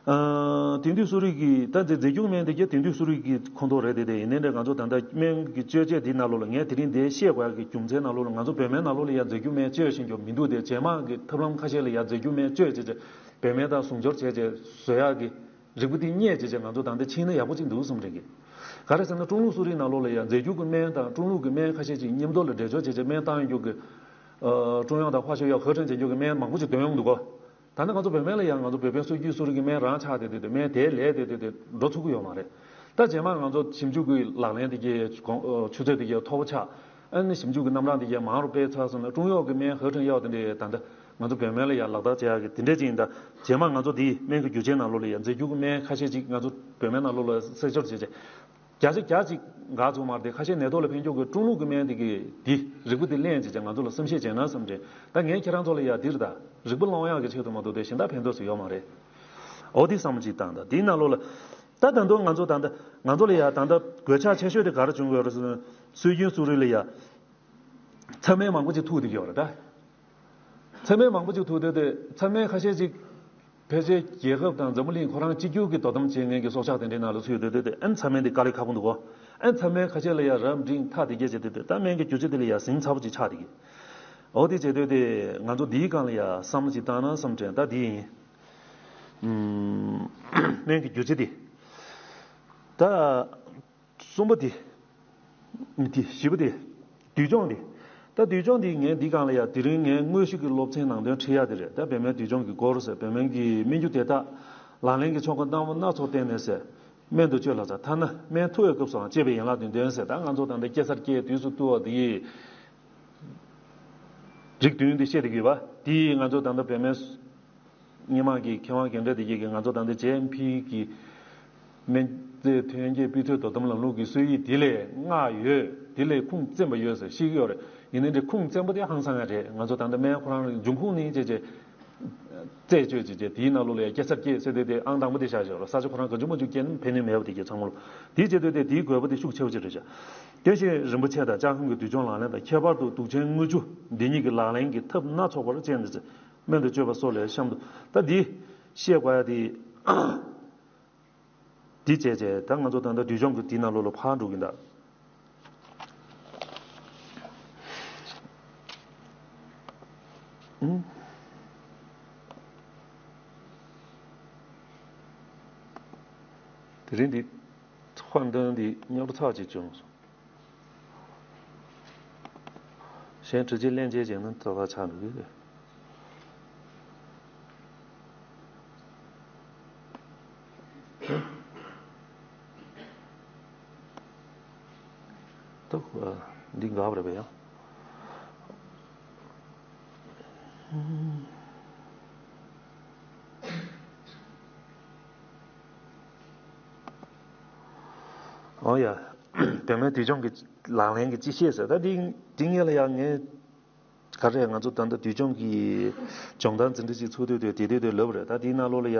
ཨ། དེང་དུས་གསོ་རིག་གི་ད་དེ་རྫས་འགྱུར་སྨན་དེ་གྱད་དེང་དུས་གསོ་རིག་གི་ཁོངས་གཏོགས་རེད་དེ། དེ་ཡིན་ནའི་འདྲ་ང་ཚོ་ད་ལྟ་སྨན་གྱི་སྤྱོད་ཆས་དེའི་ནང་ལོགས་ལ་ངས་དེ་རིང་འདིར་བཤད་དགོས་ཡག་གི་རྒྱུ་མཚན་ནང་ལོགས་ལ། ང་ཚོ་བོད་སྨན་ནང་ལོགས་ལ་ཡ་རྫས་འགྱུར་སྨན་སྤྱོད་བཞིན་ཡོད་མི་འདུག་སྟེ། རྗེས་མ་གི་ཐབས་ལམ་ཁ་ཤས་ལ་ཡ་རྫས་འགྱུར་སྨན་སྤྱོད་བྱས་བྱས་བོད་སྨན་དང་ཟུང་སྦྱོར་བྱས་བྱས་བཟོ་ཡག་གི་རིག་པ་དེ་རྙེད་བྱས་བྱས་ང་ཚོ་ད་ལྟ་ཕྱིན་ན་ཡག་པོ་ཅིག་འདུག་བསམ་རེད་གི། ག་རེ་ཟེར་ན་ཀྲུང་ལུགས་གསོ་རིག་ནང་ལོགས་ལ་ཡང་རྫས་འགྱུར་གྱི་སྨན་དང་ཀྲུང་ལུགས་ཀྱི་སྨན་ཁ་ཤས་ཅིག་མཉམ་དུ་ལ་འདྲེས་སྦྱོར་བྱས་བྱས་སྨན་བཏང་ཡོང་རྒྱུ་གི་ཨ་ཀྲུང་དབྱང་དང་ཧྭ་ཤོ་ཡ་ཧེ་ཁྲེང་བྱེད་རྒྱུ་གི་སྨན་མང་པོ་ཅིག་ཐོན་ཡོང་འདུག་གོ། ད་ནི་ང་ཚོ་བོད་སྨན་ལ་ཡང་ང་ཚོ་བོད་པའི་སྲོལ་རྒྱུན་གསོ་རིག་གི་སྨན་རང་ཆགས་བསྡད་དེ་དེ་སྨན་དེ་ལས་དེ་དེ་དེ་འགྲོ་ཚུགས་ཀྱི་ཡོད་མ་རེད། ད་རྗེས་མ་ང་ཚོ་ཞིབ་འཇུག་གི་ལག་ལེན་དེ་གའི་གོང་ཆུ་ཚད་དེ་གའི་མཐོ་པོ་ཆགས། ཨ་ནི་ཞིབ་འཇུག་གི་རྣམ་གྲངས་དེ་གའི་མང་རུ་སྤེལ་ཚར་སོང་ན་ཀྲུང་གཡོག་གི་སྨན་ཧེ་ཁྲེང་ཡའོ་དེ་འདྲའི་ད་ལྟ་ང་ཚོ་བོད་སྨན་ལ་ཡང་ལག་བསྟར་བྱེད་ཡག་གི་དེ་འདྲའི་ཅིག་ཡིན། ད་རྗེས་མ་ང་ཚོ་དེའི་སྨན་གྱི་རྒྱུ་ཆའི་ནང་ལོགས་ལ་ཡང་རྫས་འགྱུར་གྱི་སྨན་ཁ་ཤས་ཅིག་ང་ཚོ་བོད་སྨན་ནང་ལོགས་ལ་གསར་སྦྱོར་བྱས་བྱས། བརྒྱ་ཆ་བརྒྱ་ཅིག་འགག་ཚུགས་མ་རེད་དེ། ཁ་ཤས་ནད་ཐོག་ལ་ཕན་ཆོག་གི་ཀྲུང་ལུགས་ཀྱི་སྨན་དེ་གི་དེ་རིག་པ་དེ་ལེན་བྱས་བྱས་ང་ཚོ་ལ་གསལ་བཤད་བྱས་ན་བསམ་དྲན། ད་ངས་ཁྱེད་རང་ཚོ་ལ་ཡ་འདིར་ད་རིག་པ་སློང་ཡག་གི་ཆེད་དུ་མ་གཏོགས་དེ་གཞན་དག་ཕན་ཐོགས་སུ་ཡོད་མ་རེད། འོ་དེ་བསམ་བློ་ཅིག་བཏང་། ད་དེའི་ནང་ལོགས་ལ་ད་ད་དུང་ང་ཚོ་ད་ད་ང་ཚོ་ལ་ཡ་ད་ད་གོད་ཆག་ཆེ་ཤོས་དེ་ག་རེ་བྱུང་ཡོད་རེད་ཟེར་ན། སྲོལ་རྒྱུན་གསོ་རིག་ལ་ཡ་ཚབ་སྨན་མང་པོ་ཅིག་ཐུག་བསྡད་ཀྱི་ཡོད་རེད་ད། ཚབ་སྨན་མང་པོ་ཅིག་ཐུག་བསྡད་དེ་ཚབ་སྨན་ཁ་ཤས་ཅིག་ཕལ་ཆེར་རྒྱལ་ཁབ་དང་འཛམ་བུ་གླིང་ཁོ་རང་གཅིག་གྱུར་གྱི་དོ་དམ་བྱེད་མཁན་གྱི་སྲོག་ཆགས་དེ་འདྲའི་ནང་ལ་ཚུད་ཡོད་དེ་དེ་དེ་ཨ་ནི་ཚབ་སྨན་དེ་དཀའ་ལས་ཁག་པོ་འདུག་གོ། ཨ་ནི་ཚབ་སྨན་ཁ་ཤས་ལ་ཡ་རབ་འབྲིང་ཐག་དེ་གས་བྱས་དེ་དེ་ད་སྨན་གྱི་རྒྱུ་ཆ་དེ་ལ་ཡ་ཟིང་ཚ་པོ་ཅིག་ཆགས་བསྡད་ཀྱི། འོ་དེ་བྱས་དེ་དེ་ང་ཚོ་འདིའི་སྒང་ལ་ཡ་བསམ་བློ་ཅིག་བཏང་ན་བསམ་དྲན། ད་འདི་ཡིན། ཨུམ། སྨན་གྱི་རྒྱུ་ཆ་དེ། ད། གསུམ་པ་དེ། དེ་བཞི་པ་དེ། འདུལ་སྦྱོང་དེ། ད་འདུལ་སྦྱོང་དེ་ངས་འདི་སྒང་ལ་ཡ་དེ་རིང་ངའི་དངོས་གཞི་གི་སློབ་ཚན་ནང་དོན་ཁྲིད་ཡ་དེ་རེད། ད་བོད་སྨན་འདུལ་སྦྱོང་གི་སྐོར་ཟེར། བོད་སྨན་གྱི་སྨན་རྒྱུ་དེ་དག་ལག་ལེན་གྱི་ཆོ་ག་སྣ་བོ་སྣ་ཚོགས་བསྟེན་ནས་ཟེར། སྨན་དུ་བཅོས་ལ་ཟེར། ཐ་ན་སྨན་འཐུ་བའི་སྐབས་སུའང་བཅོས་པའི་ཡན་ལག་བདུན་ལྡན་ཟེར། ད་ང་ཚོ་ད་ལྟ་སྐྱེ་སར་སྐྱེས་དུས་སུ་བཏུ་བ་དེ་ཡི་རིགས་བདུན་དེ་བཤད་དེ་ཡོད་པ་དེ་ཡི་ང་ཚོ་ད་ལྟ་བོད་སྨན་སྔོན་མ་གི་མཁས་དབང་རྒན་གྲས་དེ་གྱད་ཀྱིས་ང་ཚོ་ད་ལྟ་ཇེ་ཨེམ་པི་གི་སྨན་རྫས་ཐོན་སྐྱེད་སྤུས་ཚད་དོ་དམ་ལམ་ལུགས་ཀྱི་སྲོལ་ཡིག་དེ་ལས་མངགས་ཡོད། དེ་ལས་ཁུངས་བཙན་པ་ཡོད་ཟེར་བཤད་ཀྱི་ཡོད་རེད། ཡིན་ནའི་འདྲ་ཁུངས་བཙན་པོ་དེ་ཧང་སང་ཡ་རེད། ང་ཚོ་ད་ལྟ་སྨན་ཁོ་རང་འབྱུང་ཁུངས་ནས་བྱས་བྱས་རྩད་གཅོད་བྱས་བྱས་དེའི་ནང་ལོགས་ལ་ཡ་སྐྱེ་སར་སྐྱེས་ཟེར་དེ་དེ་ཨང་དང་པོ་དེ་བཞག་བཞག་རོགས། ས་ཆ་ཁོ་རང་ག་ཅུང་མ་ཅུང་སྐྱེས་ན་ཕན་ནུས་མེད་པ་དེ་གྱད་ཚང་མ་ལོ། དེ་བྱས་དུས་དེ་དེའི་དགོས་པ་དེ་ཤུགས་ཆེ་བོ་ཅིག་རེད་བཞག་དེ་བཞིན་རིན་པོ་ཆེ་དང་ལྕགས་ཁང་གི་འདུལ་སྦྱོང་ལག་ལེན་དང་ཁྱད་པར་དུ་དུག་ཅན་དངུལ་ཆུ་འདི་ཉིད་ཀྱི་ལག་ལེན་གྱི་ཐབས་སྣ་ཚོགས་པར་སྤྱད་ནས་ཟེར། སྨན་དུ་བཅོས་པ་སོགས་ལས་གཤམ་དུ། ད་འདི་བཤད་དགོས་ཡ་དེ། འདི་བྱས་བྱས་ད་ང་ཚོ་ད་ལྟ་འདུལ་སྦྱོང་གི་འདི་ནང་ལོགས་ལ་ཕར་འགྲོ་གིན་གདའ། ཨུམ། དེ་རིང་འདི་ཚོགས་འདུ་འདི་རྙོག་དྲ་ཚ་ཅིག་བྱུང་སོང་། གཞན་དྲི་ཆས་ལེན་བྱས་བྱས་ན་ཏག་ཏག་ཆགས་འགྲོ་གི་རེད། ཏོག་འདི་འགག་པ་རེད་པས་ཡ། ཨོ་ཡ། བོད་སྨན་འདུལ་སྦྱོང་གི་ལག་ལེན་གྱི་སྤྱི་བཤད་ཟེར། ད་འདི་འདི་ངེད་ལ་ཡང་ངས་ག་རེ་ང་ཚོ་ད་ལྟ་འདུལ་སྦྱོང་གི་སྦྱོང་བརྡར་འཛིན་གྲྭ་ཅིག་ཚུགས་དུས་དུས་དེ་དུས་དུས་ལབ་རེད། ད་འདིའི་ནང་ལོགས་ལ་ཡ་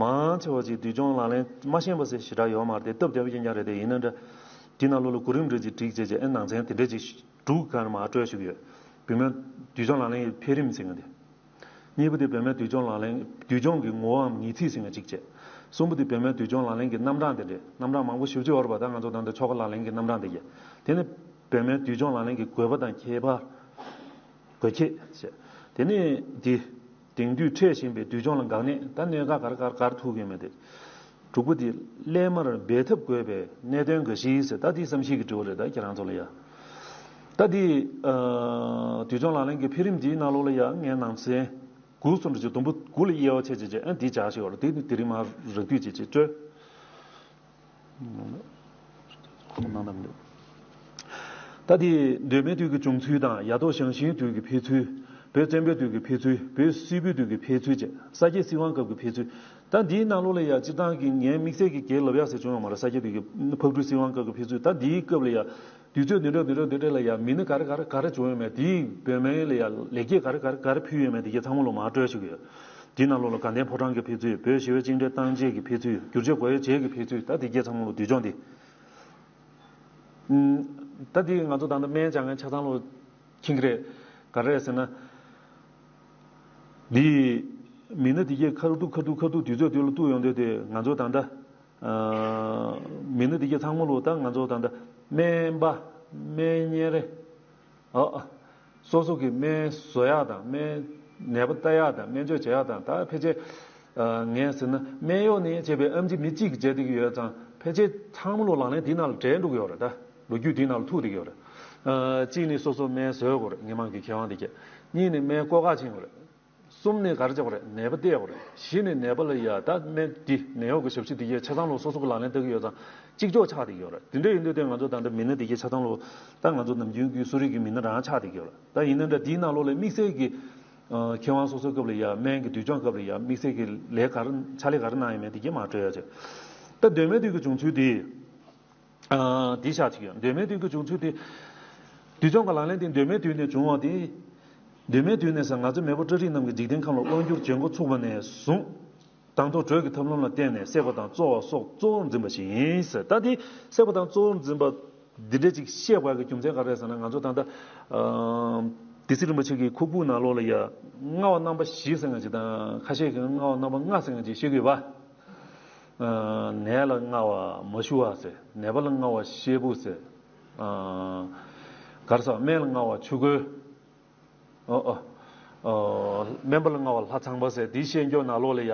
མང་ཆེ་བ་ཅིག་འདུལ་སྦྱོང་ལག་ལེན་མ་ཤེས་པ་ཟེར་ཞེ་དྲག་ཡོད་མ་རེད་དེ། སྟབས་བདེ་བ་ཅན་ཀྱང་རེད་དེ། ཡིན་ན་འདྲ་འདི་ནང་ལོགས་ལ་གོ་རིམ་འདྲ་ཅིག་བསྒྲིགས་བྱས་བྱས་ཨེ་ནང་ཚན་དེ་འདྲ་ཅིག་དྲུག་ག་ནས་མར་སྤྲོད་ཞུ་གི་ཡོད། བོད་སྨན་འདུལ་སྦྱོང་ལག་ལེན་གྱི་འཕེལ་རིམ་ཟེར་མཁན་དེ། གཉིས་པ་དེ་བོད་སྨན་འདུལ་སྦྱོང་ལག་ལེན། འདུལ་སྦྱོང་གི་ངོ་བོའམ་ངེས་ཚིག་ཟེར་མཁན་གཅིག་བྱས། གསུམ་པ་དེ་བོད་སྨན་འདུལ་སྦྱོང་ལག་ལེན་གྱི་རྣམ་གྲངས་དེ་འདྲས། རྣམ་གྲངས་མང་པོ་ཞེ་པོ་ཅིག་ཡོད་རེད་པ། ད་ང་ཚོ་ད་ལྟ་ཆོ་ག་ལག་ལེན་གྱི་རྣམ་གྲངས་དེ་གས། དེ་ནི་བོད་སྨན་འདུལ་སྦྱོང་ལག་ལེན་གྱི་དགོས་པ་དང་ཁྱད་པར། དགོས་ཁྱད་བྱས། དེ་ནི་འདི། དེང་དུས་འཕྲད་བཞིན་པའི་འདུལ་སྦྱོང་ལ་འགག་གནད་དང་གནད་འགག་ག་རེ་ག་རེ་ག་རེ་ཐུག་ཡོད་མེད་དེ། དྲུག་པ་དེ་སླད་མར་འབད་ཐབས་དགོས་པའི་གནད་དོན་འགའ་ཞིག་ཟེར། ད་འདི་བསམ་གཞིག་གི་དྲི་བ་རེད། ད་ཁྱེད་རང་ཚོ་ལ་ཡ། ད་འདི་ཨ་འདུལ་སྦྱོང་ལག་ལེན་གྱི་འཕེལ་རིམ་འདིའི་ནང་ལོགས་ལ་ཡ་ངས་ནང་ཚན་དགུ་གསུམ་རེ་ཅིག་དུམ་བུ་དགུ་ལ་དབྱེ་བ་ཕྱེ་བྱས་བྱས་ཨ་འདི་སྦྱར་ཞིག་ཡོད་རེད། དེ་ནི་དེ་རིང་མར་རགས་བསྡུས་བྱས་བྱས་སྤྲོད། ཁོང་གནང་ན་མི་འདུག་ད་དེ་གདོད་མའི་དུས་ཀྱི་བྱུང་ཚུལ་དང་ཡ་ཐོག་ཞང་ཞུང་དུས་ཀྱི་འཕེལ་ཚུལ། བོད་བཙན་པོའི་དུས་ཀྱི་འཕེལ་ཚུལ། བོད་སིལ་བུའི་དུས་ཀྱི་འཕེལ་ཚུལ་བཅས་ས་སྐྱའི་སྲིད་དབང་སྐབས་ཀྱི་འཕེལ་ཚུལ། ད་འདིའི་ནང་ལོགས་ལ་ཡ་སྤྱིར་བཏང་གི་ངས་དམིགས་བསལ་གྱི་རྒྱལ་ལབ་ཡག་ཟེར་བྱུང་ཡོད་མ་རེད། ས་སྐྱའི་དུས་ཀྱི་ཕག་གྲུའི་སྲིད་དབང་སྐབས་ཀྱི་འཕེལ་ཚུལ། ད་འདིའི་སྐབས་ལ་ཡ་དུས་ཚོད་འདི་འདྲ་འདི་འདྲ་འདི་འདྲ་ལ་ཡ་མི་སྣ་ག་རེ་ག་རེ་ག་རེ་བྱུང་ཡོད་མེད། དེའི་བོད་སྨན་ལ་ཡ་ལེགས་སྐྱེས་ག་རེ་ག་རེ་ག་རེ་ཕུལ་ཡོད་མེད་དེ་གས་ཚང་མ་ལོ་མར་སྤྲོད་ཞུ་གི་ཡོད། དེའི་ནང་ལོགས་ལ་དགའ་ལྡན་ཕོ་བྲང་གི་འཕེལ་ཚུལ། བོད་ཞི་བའི་བཅིངས་འགྲོལ་བཏང་རྗེས་ཀྱི་འཕེལ་ཚུལ། བསྒྱུར་བཅོས་སྒོ་དབྱེ་རྗེས་ཀྱི་འཕེལ་ཚུལ། ད་དེ་གས་ཚང་མ་ལོ་འདུལ་སྦྱོང་དེ། ཨུམ། ད་དེ་ང་ཚོ་ད་ལྟ་སྨན་སྦྱང་མཁན་ཆ་ཚང་ལོ་མཁྱེན་གྱི་རེད། ག་རེ་རེད་ཟེར་ན། འདི་མི་སྣ་དེ་གས་ཁ་ཐུག་ཁ་ཐུག་ཁ་ཐུག་དུས་ཚོད་དེ་ལ་གཏུག་ཡོང་དུས་དེ་ང་ཚོ་ད་ལྟ། ཨ། མི་སྣ་དེ་གས་ཚང་མ་ལོ་ད་ང་ཚོ་ད་ལྟ་སྨན་པ། སྨན་གཉེར། ཨ། སོ་སོ་གི་སྨན་བཟོ་ཡག་དང་སྨན་ནད་པ་ལྟ་ཡག་དང་སྨན་བཅོས་བྱེད་ཡག་དང་ད་ཕལ་ཆེར། ཨ། ངས་ཟེར་ན་སྨན་གཡོག་ནས་བྱས་པའི་ཨེམ་ཆི་མི་གཅིག་གིས་བྱས་བསྡད་ཀྱི་ཡོད་ཙང་། ཕལ་ཆེར་ཚང་མ་ལོ་ལག་ལེན་དེའི་ནང་ལ་འདྲེས་འགྲོ་གི་ཡོད་རེད། ད་ལོ་རྒྱུས་དེའི་ནང་ལ་ཐུག་བསྡད་ཀྱི་ཡོད་རེད། ཨ། གཅིག་ནི་སོ་སོ་སྨན་བཟོ་དགོས་རེད། མི་མང་གི་ཁེ་དབང་དེ་གྱད། གཉིས་ནི་སྨན་བཀོལ་ཁ་ཕྱིན་དགོས་རེད། གསུམ་ནས་ག་རེ་བྱེད་དགོས་རེད། ནད་པ་བལྟ་དགོས་རེད། བཞི་ནས་ནད་པ་ལ་ཡ་ད་སྨན་འདི་ནད་གཡོག་གི་ཞབས་ཕྱི་འདི་གའི་ཆ་ཚང་ལོ་སོ་སོ་གི་ལག་ལེན་བསྟར་གྱི་ཡོད་ཙང་གཅིག་ལྕོགས་ཆགས་བསྡད་ཀྱི་ཡོད་རེད། དེ་འདྲ་ཡིན་དུས་དེ་ང་ཚོ་ད་ལྟ་མི་སྣ་འདི་གའི་ཆ་ཚང་ལོ་ད་ང་ཚོ་ནམ་རྒྱུན་གྱི་གསོ་རིག་གི་མི་སྣ་རང་ཆགས་བསྡད་ཀྱི་ཡོད་རེད། ད་ཡིན་ན་འདྲ་འདིའི་ནང་ལོགས་ལ་དམིགས་བསལ་གྱི་ཨ། མཁས་དབང་སོ་སོའི་སྐབས་ལ་ཡ་སྨན་གྱི་དུས་སྦྱོང་སྐབས་ལ་ཡ་དམིགས་བསལ་གྱི་ལས་ག་རེ་ཕྱག་ལས་ག་རེ་གནང་ཡོད་མེད་འདི་གའི་མར་སྤྲོད་ཡ་བྱས། ད་གདོད་མའི་དུས་ཀྱི་བྱུང་ཚུལ་འདི། ཨ། འདི་ཆགས་ཀྱི་ཡོད། གདོད་མའི་དུས་ཀྱི་བྱུང་ཚུལ་དེ། དུས་སྦྱོང་གི་ལག་ལེན་དེ་གདོད་མའི་དུས་ནས་བྱུང་བ་དེ། གདོད་མའི་དུས་ནས་ཟེར་ང་ཚོ་མེས་པོ་ཏྲ་རིགས་རྣམས་ཀྱིས་འཇིག་རྟེན་ཁམས་ལ་དབང་སྒྱུར་བྱེད་འགོ་ཚུགས་པ་ནས་བཟུང་། དང་ཐོག་དྲོད་ཀྱི་ཐབས་ལམ་ལ་བརྟེན་ནས་བསྲེག་པ་དང་བཙོ་བ་སོགས་གཙོ་བོར་འཛིན་པ་ཞིག་ཡིན་ཟེར། ད་དེ་བསྲེག་པ་དང་གཙོ་བོར་འཛིན་པ་འདི་འདྲ་ཅིག་བཤད་དགོས་ཀྱི་རྒྱུ་མཚན་ག་རེ་རེད་ཟེར་ན། ང་ཚོ་ད་ལྟ་ཨ། སྡེ་སྲིད་རིན་པོ་ཆེ་གི་ཁུག་ཕུག་ནང་ལོགས་ལ་ཡ་མངའ་བ་རྣམ་པ་བཞི་ཟེར་མཁན་ཅིག་དང་། ཁ་ཤས་ཀྱིས་མངའ་བ་རྣམ་པ་ལྔ་ཟེར་མཁན་ཅིག་བཤད་ཀྱི་ཡོད་པ། ཨ། ནད་ལ་མངའ་བ་མ་ཞུ་བ་ཟེར། ནད་པ་ལ་མངའ་བ་ཤེལ་བུ་ཟེར། ཨ། ག་རེ་ཟེར། སྨན་ལ་མངའ་བ་ཆུ་ཁོལ། ཨོ་ཨོ། ཨོ། སྨན་པ་ལ་མངའ་བ་ལྷ་ཚངས་པ་ཟེར། དེ་བཤད་རྒྱུ་ནང་ལོགས་ལ་ཡ།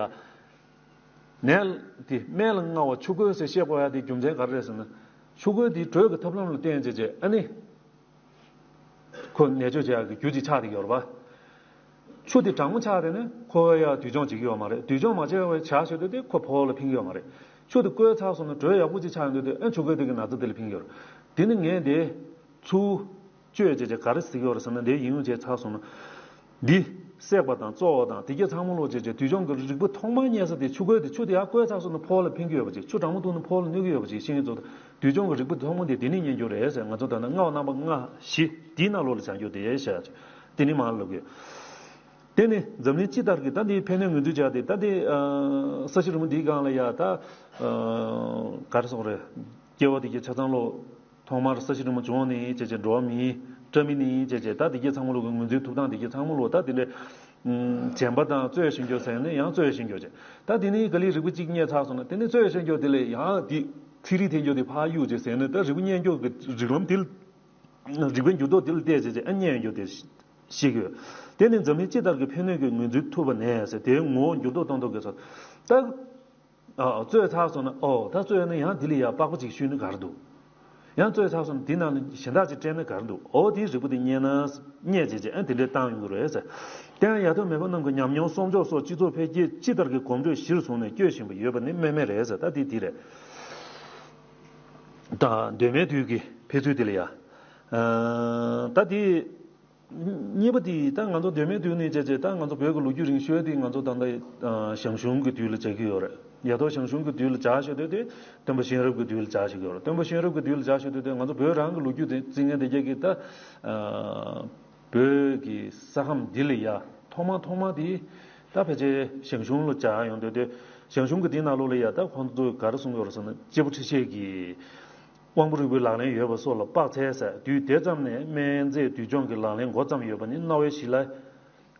ནད་དེ་སྨན་ལ་མངའ་བ་ཆུ་ཁོལ་ཟེར་བཤད་དགོས་ཡ་དེ་རྒྱུ་མཚན་ག་རེ་རེད་ཟེར་ན། ཆུ་ཁོལ་དེ་དྲོད་ཀྱི་ཐབས་ལམ་ལ་བརྟེན་བྱས་བྱས་ཨ་ནི། ཁོ་ནད་བཅོས་བྱེད་ཡག་གི་རྒྱུ་ཅིག་ཆགས་བསྡད་ཀྱི་ཡོད་རེད་པ། ཆུ་དེ་གྲང་མོ་ཆགས་བསྡད་ན་ཁོ་ཡ་དུས་སྦྱོང་བྱེད་ཀྱི་ཡོད་མ་རེད། དུས་སྦྱོང་མ་བྱས་པའི་བྱ་ཞོ་དེ་དེ་ཁོ་ཕོ་བ་ལ་ཕན་གྱི་ཡོད་མ་རེད། ཆུ་དེ་བསྐོལ་ཚར་སོང་ན་དྲོད་ཡག་པོ་ཅིག་ཆགས་ཡོང་དུས་དེ་ཨ་ཆུ་ཁོལ་དེ་གི་ན་ཚ་དེ་ལ་ཕན་གྱི་ཡོད་རེད། དེ་ནི་ངས་དེ་ཚུར་བཅོས་བྱས་བྱས་ག་རེ་ཟེར་གྱི་ཡོད་རེད་ཟེར་ན། དེ་ཡིན་ཡོང་བྱས་ཚར་སོང་ན། འདི་བསྲེག་པ་དང་བཙོ་བ་དང་དེ་གྱད་ཚང་མ་ལོ་བྱས་བྱས་དུས་སྦྱོང་གི་རིགས་པ་ཐོག་མར་རྙེད་ས་དེ་ཆུ་ཁོལ་དེ། ཆུ་དེ་ཡར་བསྐོལ་ཚར་སོང་ན་ཕོ་བ་ལ་ཕན་གྱི་ཡོད་པ་ཅིག་ཆུ་གྲང་མོ་འཐུང་ན་ཕོ་བ་ལ་གནོད་ཀྱི་ཡོད་པ་ཅིག་ཤེས་མཁན་ཚོ་དང་། དུས་སྦྱོང་གི་རིགས་པ་ཐོག་མ་དེ་དེ་ནས་རྙེད་རྒྱུ་རེད་ཟེར། ང་ཚོ་ད་ལྟ་མངའ་བ་རྣམ་པ་ལྔ་བཞི་དེའི་ནང་ལོགས་ལ་བྱ་རྒྱུ་དེ་བཤད་ཡ་ཅིག་དེ་ནི་མར་ལབ་གི་ཡོད། དེ་ནི་འཛམ་གླིང་སྤྱི་ལྟར་གྱི་ད་འདི་ཕན་གནོད་ངོས་འཛིན་བྱ་དེ། ད་འདི་ཨ། ས་གཞི་རིལ་མོ་འདིའི་སྒང་ལ་ཡ་ད་ཨ། ག་རེ་ཟེར་དགོས་རེད། སྐྱེ་བ་དེ་གྱད་ཆ་ཚང་ལོ། ཐོག་མར་ས་གཞི་རིལ་མོ་བྱུང་ནས་བྱས་བྱས་འགྲོ་བ་མིའི་སྤྲ་མི་ནས་བྱས་བྱས་ད་དེ་གྱད་ཚང་མ་ལོ་གི་ངོས་འཛིན་ཐུབ་སྟངས་དེ་གྱད་ཚང་མ་ལོ་ད་དེ་འདྲ། ཨམ། བྱམས་པ་དང་རྩོད་ཤེས་རྒྱུ་ཟེར་ནས་ཡང་རྩོད་ཤེས་རྒྱུ་བྱས། ད་དེ་ནས་ག་ལེར་རིག་པ་གཅིག་རྙེད་ཚར་སོང་ན་དེ་ནས་རྩོད་ཤེས་རྒྱུ་དེ་ལས་ཡང་དེ་ཚིག་རིས་འཐེན་རྒྱུ་དེ་ཕར་གཡུག་བྱས་ཟེར་ནས། ད་རིག་པ་རྙེད་རྒྱུ་གི་རིགས་ལམ་དེ་ལ། རིག་པའི་འགྱུར་ལྡོག་དེ་ལ་བལྟས་བྱས་བྱས་ཨ་རྙེད་རྒྱུ་དེ་ཤེས་ཀྱི་ཡོད། དེ་ནི་འཛམ་གླིང་སྤྱི་ལྟར་གྱི་ཕན་གནོད་ཀྱི་ངོས་འཛིན་ཐུབ་པ་ནས་ཟེར། དེའི་ངོ་བོ་འགྱུར་ལྡོག་གཏོང་ཐུབ་དགོས་ཟེར། ད། ཨ། རྩོད་ཚར་སོང་ན། ཨོ་ད་རྩོད་ན་ཡང་དེ་ལ་ཡ་པགས་པ་གཅིག་བཤུས་ན་ག་རེ་འདུག་ཡང་རྩོད་ཚར་སོང་ན་དེ་ནང་ལ་གཞན་དག་ཅིག་སྤྲད་ན་ག་རེ་འདུག་ཨོ་དེའི་རིགས་པ་དེ་རྙེད་ན་རྙེད་བྱས་བྱས་ཨ་དེ་འདྲའི་བཏང་ཡོང་གི་རེད་ཟེར། དེ་ཡང་ཡ་ཐོག་མེས་པོ་རྣམས་ཀྱིས་ཉམས་མྱོང་གསོག་འཇོག་སོགས་སྤྱི་ཚོགས་འཕེལ་རྒྱས་སྤྱི་ལྟར་གྱི་གོམ་བགྲོད་གཞིར་བཟུང་ནས་བསྐྱོད་བཞིན་པ་ཡོད་པ་ནི་སྨོས་མེད་རེད་ཟེར། ད་དེ་དེ་རེད། ད་གདོད་མའི་དུས་ཀྱི་འཕེལ་ཚུལ་དེ་ལ་ཡ། ཨ། ད་དེ། གཉིས་པ་དེ་ད་ང་ཚོ་གདོད་མའི་དུས་ནས་བྱས་བྱས་ད་ང་ཚོ་བོད་ཀྱི་ལོ་རྒྱུས་རིང་ཤོས་དེ་ང་ཚོ་ད་ལྟ་ཞང་ཞུང་གི་དུས་ལ་བྱ་གི་ཡོད་རེད། ཡ་ཐོག་ཞང་ཞུང་གི་དུས་ལ་བྱ་ཤོད་དུས་དེ་སྟོན་པ་གཤེན་རབ་ཀྱི་དུས་ལ་བྱ་ཤོད་ཀྱི་ཡོད་རེད། སྟོན་པ་གཤེན་རབ་ཀྱི་དུས་ལ་བྱ་ཤོད་དུས་དེ་ང་ཚོ་བོད་རང་གི་ལོ་རྒྱུས་དེ་རྩིས་མཁན་དེ་གྱད་ཀྱིས་ད་བོད་ཀྱི་ས་ཁམས་འདི་ལ་ཡ་ཐོག་མ་ཐོག་མ་དེ་ད་ཕལ་ཆེར་ཞང་ཞུང་ལ་བྱ་ཡོང་དུས་དེ། ཞང་ཞུང་གི་དེའི་ནང་ལོགས་ལ་ཡ་ད་ཁོང་ཚོས་ག་རེ་གསུང་གི་ཡོད་རེད་ཟེར་ན། སྐྱེས་བུ་ཁྲི་བཤད་ཀྱིས། དབང་པོ་རིག་པའི་ལག་ལེན་ཡོད་པ་སོགས་ལ་དཔག་འཚལ་ཟེར། དུས་དེ་ཙམ་ནས་སྨན་རྫས་དུས་སྦྱོང་གི་ལག་ལེན་འགོ་བརྩམས་ཡོད་པ་ནི་གནའ་བོའི་ཞི་ལ།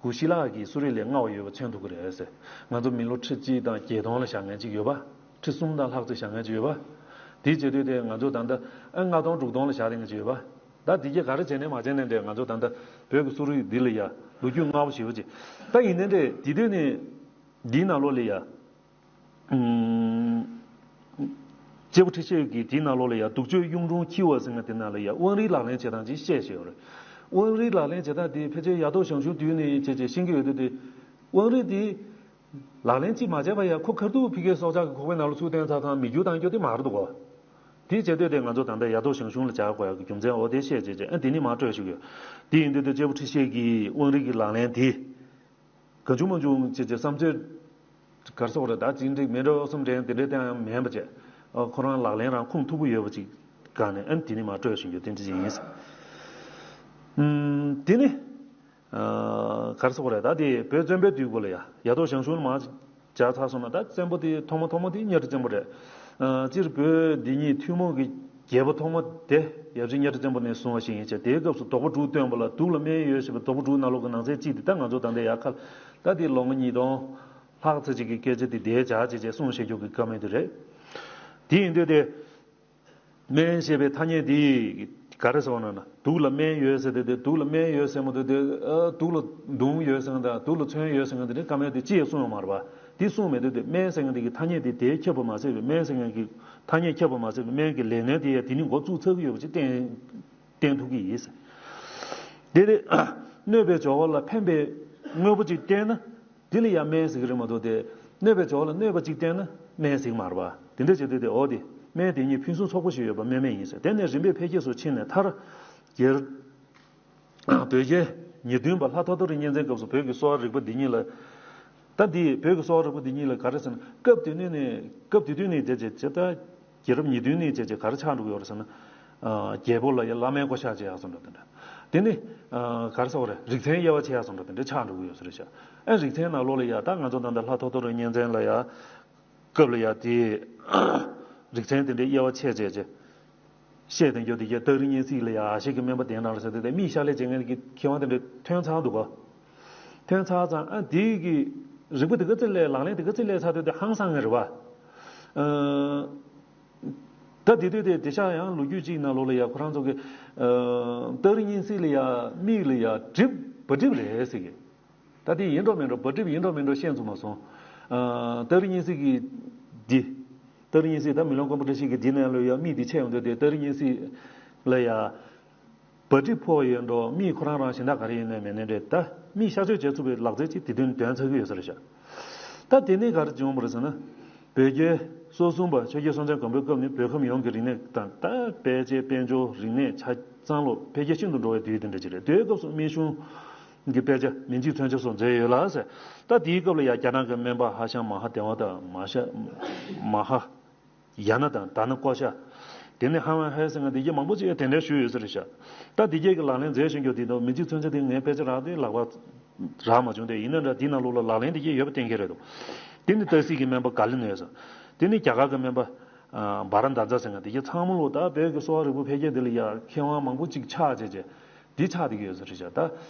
གུ་ཤྲི་ལ་གི་གསོ་རིག་ལས་སྔ་བ་ཡོད་པ་མཚོན་ཐུབ་ཀྱི་རེད་ཟེར། ང་ཚོ་མི་ལོ་ཁྲི་གཅིག་དང་བརྒྱད་སྟོང་ལ་བཞག་མཁན་ཅིག་ཡོད་པ། ཁྲི་གསུམ་དང་ལྷག་ཙམ་བཞག་མཁན་ཅིག་ཡོད་པ། དེ་བྱེད་དུས་དེ་ང་ཚོ་ད་ལྟ་ཨ་ལྔ་སྟོང་དྲུག་སྟོང་ལ་བཞག་བསྡད་མཁན་ཅིག་ཡོད་པ། ད་དེ་གྱད་ག་རེ་བྱས་ནས་མ་བྱས་ནས་འདྲ། ང་ཚོ་ད་ལྟ་བོད་ཀྱི་གསོ་རིག་འདི་ལ་ཡ་ལོ་རྒྱུས་སྔ་པོ་ཞེ་པོ་ཅིག་ད་ཡིན་ནའི་འདྲ་དེ་དུས་ནས་འདིའི་ནང་ལོགས་ལ་ཡ། ཨུམ། སྐྱེས་བུ་ཁྲི་བཤད་ཀྱིས་དེའི་ནང་ལོགས་ལ་ཡ་དུག་གཅོད་གཡུང་དྲུང་འཁྱིལ་བ་ཟེར་མཁན་དེ་ནང་ལ་ཡ་དབང་རིས་ལག་ལེན་བྱེད་སྟངས་ཅིག་བཤད་བཞག་ཡོད་རེད། དབང་རིས་ལག་ལེན་བྱེད་སྟངས་དེ་ཕལ་ཆེར་ཡ་ཐོག་ཞང་ཞུང་དུས་ནས་བྱས་བྱས་ཤེས་ཀྱི་ཡོད་དུས་དེ། དབང་རིས་དེ་ལག་ལེན་ཅིག་མ་བྱས་པ་ཡ་ཁོ་ཁ་ཐུག་ཕ་གིའི་སྲོག་ཆགས་ཀྱི་ཁོག་པའི་ནང་ལ་ཚུར་བཏོན་ཚར་ཚར་མིད་རྒྱུ་བཏང་རྒྱུ་དེ་མ་རེད་འདུག་གོ། དེ་བྱེད་དུས་དེ་ང་ཚོ་ད་ལྟ་ཡ་ཐོག་ཞང་ཞུང་ལ་བྱ་དགོས་ཡག་གི་རྒྱུ་མཚན་འོ་དེ་བཤད་བྱས་བྱས་ཨ་དེ་ནས་མར་སྤྲོས་ཞུ་གི་ཡོད། དེ་ཡིན་དུས་དེ་སྐྱེས་བུ་ཁྲི་བཤད་ཀྱིས་དབང་རིས་ཀྱི་ལག་ལེན་དེ། གང་བྱུང་མང་བྱུང་བྱས་བྱས་བསམ་ཚུལ་ག་རེ་ཟེར་དགོས་རེད། ད་ཅིག་འགྲིག་མི་འགྲིག་བསམ་དྲན་དེ་འདྲའི་སྟེང་ཡང་མིན་པ་བྱས། ཨ། ཁོ་རང་ལག་ལེན་རང་ཁུངས་མཐུག་པོ་ཡོད་པ་ཅིག་སྒང་ནས་ཨ་ནི་དེ་ནས་མར་སྤྲོས་བཞིན་རྒྱུ་དེ་འདྲ་ཅིག་ཡིན། ཨུམ། དེ་ནི། ཨ། ག་རེ་ཟེར་དགོས་རེད། ད་དེ་བོད་བཙན་པོའི་དུས་སྐབས་ལ་ཡ་ཡ་ཐོག་ཞང་ཞུང་ལ་མར་བྱས་ཚར་སོང་ན། ད་བཙན་པོ་དེ་ཐོག་མ་ཐོག་མ་དེ་གཉའ་ཁྲི་བཙན་པོ་རེད། ཨ། སྤྱིར་བོད་འདི་ཉིད་ཐུན་མོང་གི་རྒྱལ་པོ་ཐོག་མ་དེ་ཡབ་རྗེ་གཉའ་ཁྲི་བཙན་པོ་ནས་བཟུང་བ་ཞིག་ཡིན་ཅེས། དེའི་སྐབས་སུ་དོག་པོ་དྲུག་བཏོན་པ་ལ་དུག་ལ་སྨན་ཡོད་ཞེས་པའི་དོག་པོ་དྲུག་ནང་ལོགས་ཀྱི་ནང་གསེས་གཅིག་དེ་ད་ང་ཚོ་ད་ལྟ་ཡར་ཁ་ལ་ད་དེ་ལོ་ངོ་ཉིས་སྟོང་ལྷག་ཙམ་ཅིག་གི་སྐད་ཆ་དེ་དེའི་བྱ་བྱེད་ཅེས་གསུངས་བཞག་རྒྱུ་གི་བཀའ་མོལ་དེ་རེད། དེ་ཡིན་དུས་དེ། སྨན་ཞེས་པའི་ཐ་སྙད་འདི་ ག་རེ་ཟེར་བ་ན་ན་དུག་ལ་སྨན་ཡོད་ཟེར་ཏེ་དེ་དུག་ལ་སྨན་ཡོད་ཟེར་མ་ཐུབ་དེ་ཨ་དུག་ལ་མདུང་ཡོད་ཟེར་ན་ད་དུག་ལ་མཚོན་ཡོད་ཟེར་ན་དེ་འདྲའི་བཀའ་མོལ་དེ་ཅི་ཡང་གསུངས་ཡོད་མ་རེད་པ། དེ་གསུངས་མེད་དུས་དེ་སྨན་ཟེར་མཁན་དེ་གི་ཐ་སྙད་དེ་དེས་ཁྱབ་པ་མ་ཟད་པའི་སྨན་ཟེར་མཁན་གྱི་ཐ་སྙད་ཁྱབ་པ་མ་ཟད་པའི་སྨན་གྱི་ལས་སྣོན་དེ་ཡང་དེ་ནི་འགོ་བཙུགས་ཚར་གི་ཡོད་པ་ཅིག་བསྟན་བསྟན་ཐུབ་ཀྱི་ཡིན། དེ་དེ་གནོད་པའི་སྦྱོར་བ་ལ་ཕན་པའི་དངོས་པོ་ཅིག་བསྟན་ན། དེ་ལ་ཡང་སྨན་ཟེར་གྱི་རེད་མ་གཏོགས་ཏེ། གནོད་པའི་སྦྱོར་བ་ལ་གནོད་པ་གཅིག་བསྟན་ན་སྨན་ཟེར་གྱི་མ་རེད་པ། དེ་འདྲ་བྱེད་དུས་ཏེ་འོ་དེ་སྨན་དེ་ཉིད་ཕུན་སུམ་ཚོགས་པ་ཞིག་ཡོད་པ་སྨན་མེད་ཡིན་ཟེར། དེ་ནས་རིམ་པས་འཕེལ་རྒྱས་སུ་ཕྱིན་ནས་མཐར། རྒྱལ། བོད་རྒྱལ་ཉེར་བདུན་པ་ལྷ་ཐོ་ཐོ་རི་གཉན་བཙན་སྐབས་སུ་བོད་ཀྱི་གསོ་བ་རིག་པ་འདི་ཉིད་ལ། ད་འདི་བོད་ཀྱི་གསོ་བ་རིག་པ་འདི་ཉིད་ལ་ག་རེ་ཟེར་ན་སྐབས་དེ་ནས་ནས་སྐབས་དེ་དུས་ནས་བྱས་བྱས་བྱས་ད། རྒྱལ་རབས་ཉེར་བདུན་ནས་བྱས་བྱས་ག་རེ་ཆགས་འགྲོ་གི་ཡོད་རེད་ཟེར་ན། ཨ། རྒྱལ་པོ་ལ་ཡ་བླ་མའི་བསྐོ་བཞག་བྱེད་ཡག་སོང་འདྲ་དེ་འདྲ། དེ་ནི། ཨ། ག་རེ་ཟེར་བ་རེད། རིག་ཚན་དབྱེ་བ་ཕྱེ་ཡག་སོང་འདྲ་དེ་འདྲ་ཆགས་འགྲོ་གི་ཡོད་ས་རེད་ཤག་ཨ། རིག་ཚན་ནང་ལོགས་ལ་ཡ་ད་ང་ཚོ་ད་ལྟ་ལྷ་ཐོ་ཐོ་རི་གཉན་བཙན་ལ་ཡ། སྐབས་ལ་ཡ་དེ། རིག་ཚན་དེ་འདྲའི་དབྱེ་བ་ཕྱེ་བྱས་བྱས། བཤད་དེ་འགྱོ་དེ་གའི་སྟག་རི་གཉན་གཟིགས་ལ་ཡ་ཨ་ཞེ་གི་སྨན་པ་གདན་དྲངས་ལ་ཟེར་དེ་དེ་མིས་ཤ་ལས་བྱེད་མཁན་གྱི་མཁས་དབང་དེ་འདྲ་ཐོན་ཚར་འདུག་ག་ཐོན་ཚར་ཙང་ཨ་དེ་གི་རིག་པ་དེ་ག་ཚོད་ལས་ལག་ལེན་དེ་ག་ཚོད་ལས་ཚར་དུས་དེ་ཧང་སང་ངེ་རེད་བ། ཨ། ད་དེ་དུས་དེ་དེ་ཤག་ཡང་ལོ་རྒྱུས་གཅིག་ནང་ལོགས་ལ་ཡ་ཁོ་རང་ཚོ་གི། ཨ། སྟག་རི་གཉན་གཟིགས་ལ་ཡ་མིག་ལ་ཡ་གྲིབ་བ་གྲིབ་རེད་ཟེར་གི། ད་དེ་ཡིན་འགྲོ་མིན་འགྲོ་བ་གྲིབ་ཡིན་འགྲོ་མིན་འགྲོ་ཤེས་ཚུགས་མ་སོང་། ཨ། སྟག་རི་གཉན་གཟིགས་ཀྱི་འདི། སྟག་རི་གཉན་གཟིགས་ད་མེ་ལོང་དཀོན་པོ་བཀྲ་ཤིས་ཀྱི་འདི་ནང་ལོགས་ཡ་མིག་འདི་ཆད་ཡོང་དུས་དེ་སྟག་རི་གཉན་གཟིགས་ལ་ཡ། བ་གྲིབ་ཕོག་ཡོད་འགྲོ། མིག་ཁོ་རང་རང་གཞན་དག་ག་རེ་ཡིན་ནའི་མེད་ནའི་འདྲ། ད་མིག་གཤག་བཅོས་བྱེད་ཚུགས་པའི་ལག་རྩལ་ཅིག་དེ་དུས་འདོན་ཚར་གི་ཡོད་ས་རེད་ཤག་ད་དེ་ནས་ག་རེ་བྱུང་བ་རེད་ཟེར་ན། བོད་རྒྱལ་སོ་གསུམ་པ་ཆོས་རྒྱལ་སྲོང་བཙན་སྒམ་པོའི་སྐབས་ནི་བོད་ཁམས་ཡོངས་ཀྱི་རིག་གནས་དང་ད་དཔེ་ཆའི་དཔལ་འབྱོར་རིག་གནས་ཆ་ཚང་ལོ་འཕེལ་རྒྱས་ཤིན་ཏུ་འགྲོ་བའི་དུས་དེ་འདྲ་ཅིག་རེད། དེའི་སྐབས་སུ་སྨན་གཞུང་གི་དཔེ་ཆ་མི་འཇིགས་མཚོན་ཆ་སོགས་མཛད་ཡོད་ལ་ཟེར། ད་དེའི་སྐབས་ལ་ཡ་རྒྱ་ནག་གི་སྨན་པ་ཧ་ཤང་མ་ཧ་དེ་བ་དང་མ་ཤ་མ་ཧ། ཡ་ན་དང་ད་ན་ཀོ་ཤ། དེ་ནས་ཧ་ཝན་ཧའེ་ཟེར་མཁན་དེ་གྱད་མང་པོ་ཅིག་གདན་འདྲེན་ཞུས་ཡོད་ས་རེད་ཤག་ད་དེ་གྱད་ཀྱི་ལག་ལེན་མཛད་བཞིན་རྒྱུ་དེ་དང་མི་འཇིགས་མཚོན་ཆ་དེ་ངའི་དཔེ་ཆ་རག་དེ་ལག་པ་རག་མ་བྱུང་། དེ་ཡིན་ན་འདྲ་དེ་ནང་ལོགས་ལ་ལག་ལེན་དེ་གྱད་ཡོད་པ་གཏན་འཁེལ་རེད་འདུག་དེ་ནི་ཏ་སི་གི་སྨན་པ་ག་ལི་ནོས་ཟེར། དེ་ནི་རྒྱ་གར་གྱི་སྨན་པ་ཨ་བྷ་ར་འདཱ་ཛ་ཟེར་མཁན་དེ་གྱད་ཚང་མ་ལོ་ད་བོད་ཀྱི་གསོ་བ་རིག་པ་འཕེལ་རྒྱས་འདི་ལ་ཡ་མཁས་དབང་མང་པོ་ཅིག་ཆགས་བྱས་བྱས་འདི་ཆགས་བསྡད་ཀྱི་ཡོད་ས་རེད་ཤག་ད་